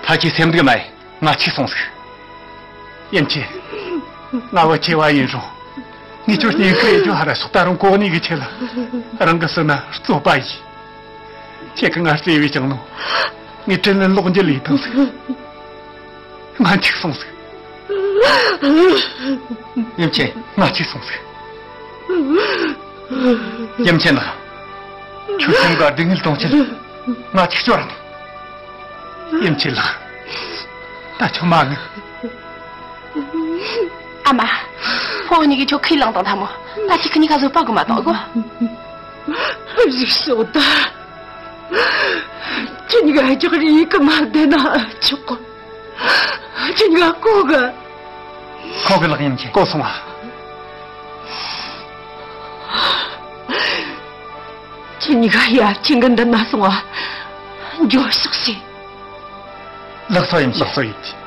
ཕ་གིའི་སེམས་སྡུག་མ་ཡིན། ང་འཆི་སོང་ཟིག། ཡུམ་ཆེན། ང་བུ་ཆེ་བ་ཡིན་རུང་། ངས་ཁྱོད་སྙིང་ཁུར་ཡེ་རྒྱུ་ཧ་ར་སོགས་ད་རུང་གོ་གནས་ཀྱི་ཆེད་ལ། རང་གི་སྲིད་ན་རྩོད་པ་ཡིན། ཁྱེད་ཀྱིས་ང་བརྩེ་བས་བསྐྱངས་ནོ། ངས་དྲིན་ལན་ལོག་འཇལ་ལས་ཐུབ་ཟིག། ང་འཇིགས་སོང་ཟིག། ཡུམ་ཆེན། ང་འཇིགས་སོང་ཟིག། ཡུམ་ཆེན་ལགས། ཁྱོད་སེམས་ག་སྡུག་བསྔལ་གཏོང་ཆེད་ང་ཅིག་སྐྱོར་ར་དང་། ཡུམ་ཆེན་ལགས། ད་ཁྱོད་མ་ངུ། ཨ་མ། ཕོ་བོ་གཉིས་ཀྱིས་ཁྱོད་ཁས་བླངས་དང་ཐལ་མོ། ད་ཁྱེད་ཁི་གཉིས་ཀ་བཟོད་པ་གོ་མ་གཏོགས་གོ། རིག་སོ་ད། ཁྱེད་གཉིས་ཀ་ཧ་ཅང་རིག་གི་མ་བསྡད་ན་ཆོག་གོ། ཁྱེད་གཉིས་ཀ་གོ་གི། གོ་གི་ལགས། ཡུམ་ཆེན། གོ་སོང་ཨ། ཁྱེད་གཉིས་ཀ་ཡབ་ཆེན་གི་མདུན་ན་སོང་ཨ། འགྱོ་ཤོག་ཟེར། ལགས་སོ་ཡུམ་ཆེན། ལགས་སོ་ཡུམ་ཆེན།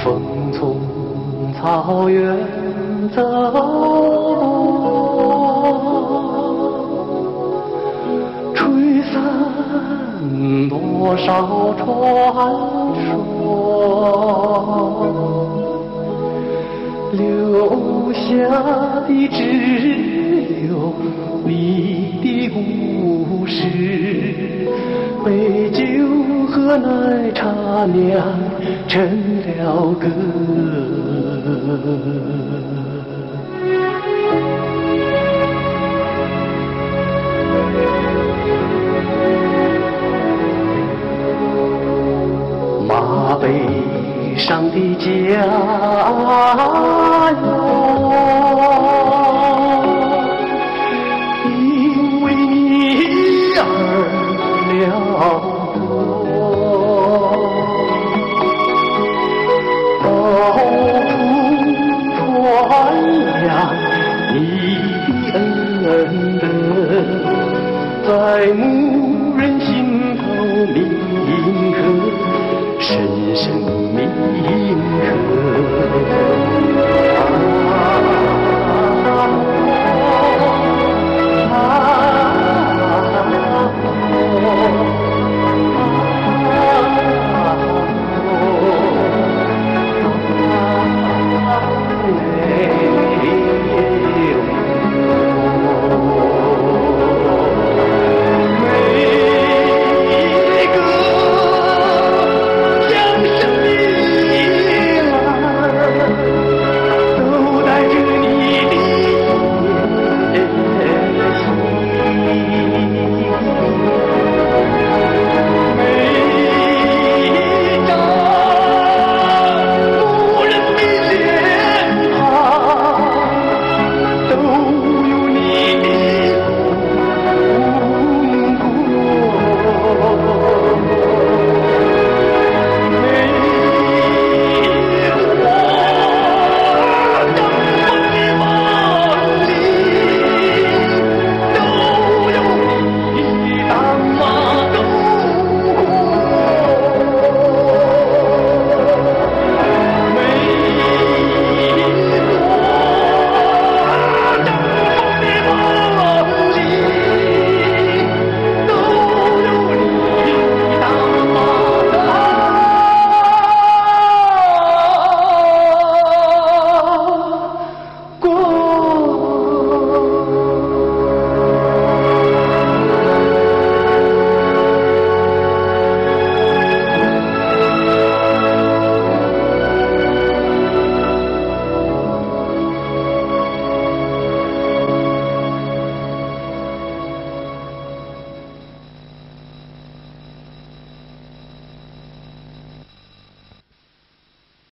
风从草原走过，吹散多少传说。 留下的只有你的故事，美酒和奶茶酿成了歌。 马背上的家园，因为你而辽阔。到处传扬你的恩德。 在牧人心头铭刻，深深铭刻。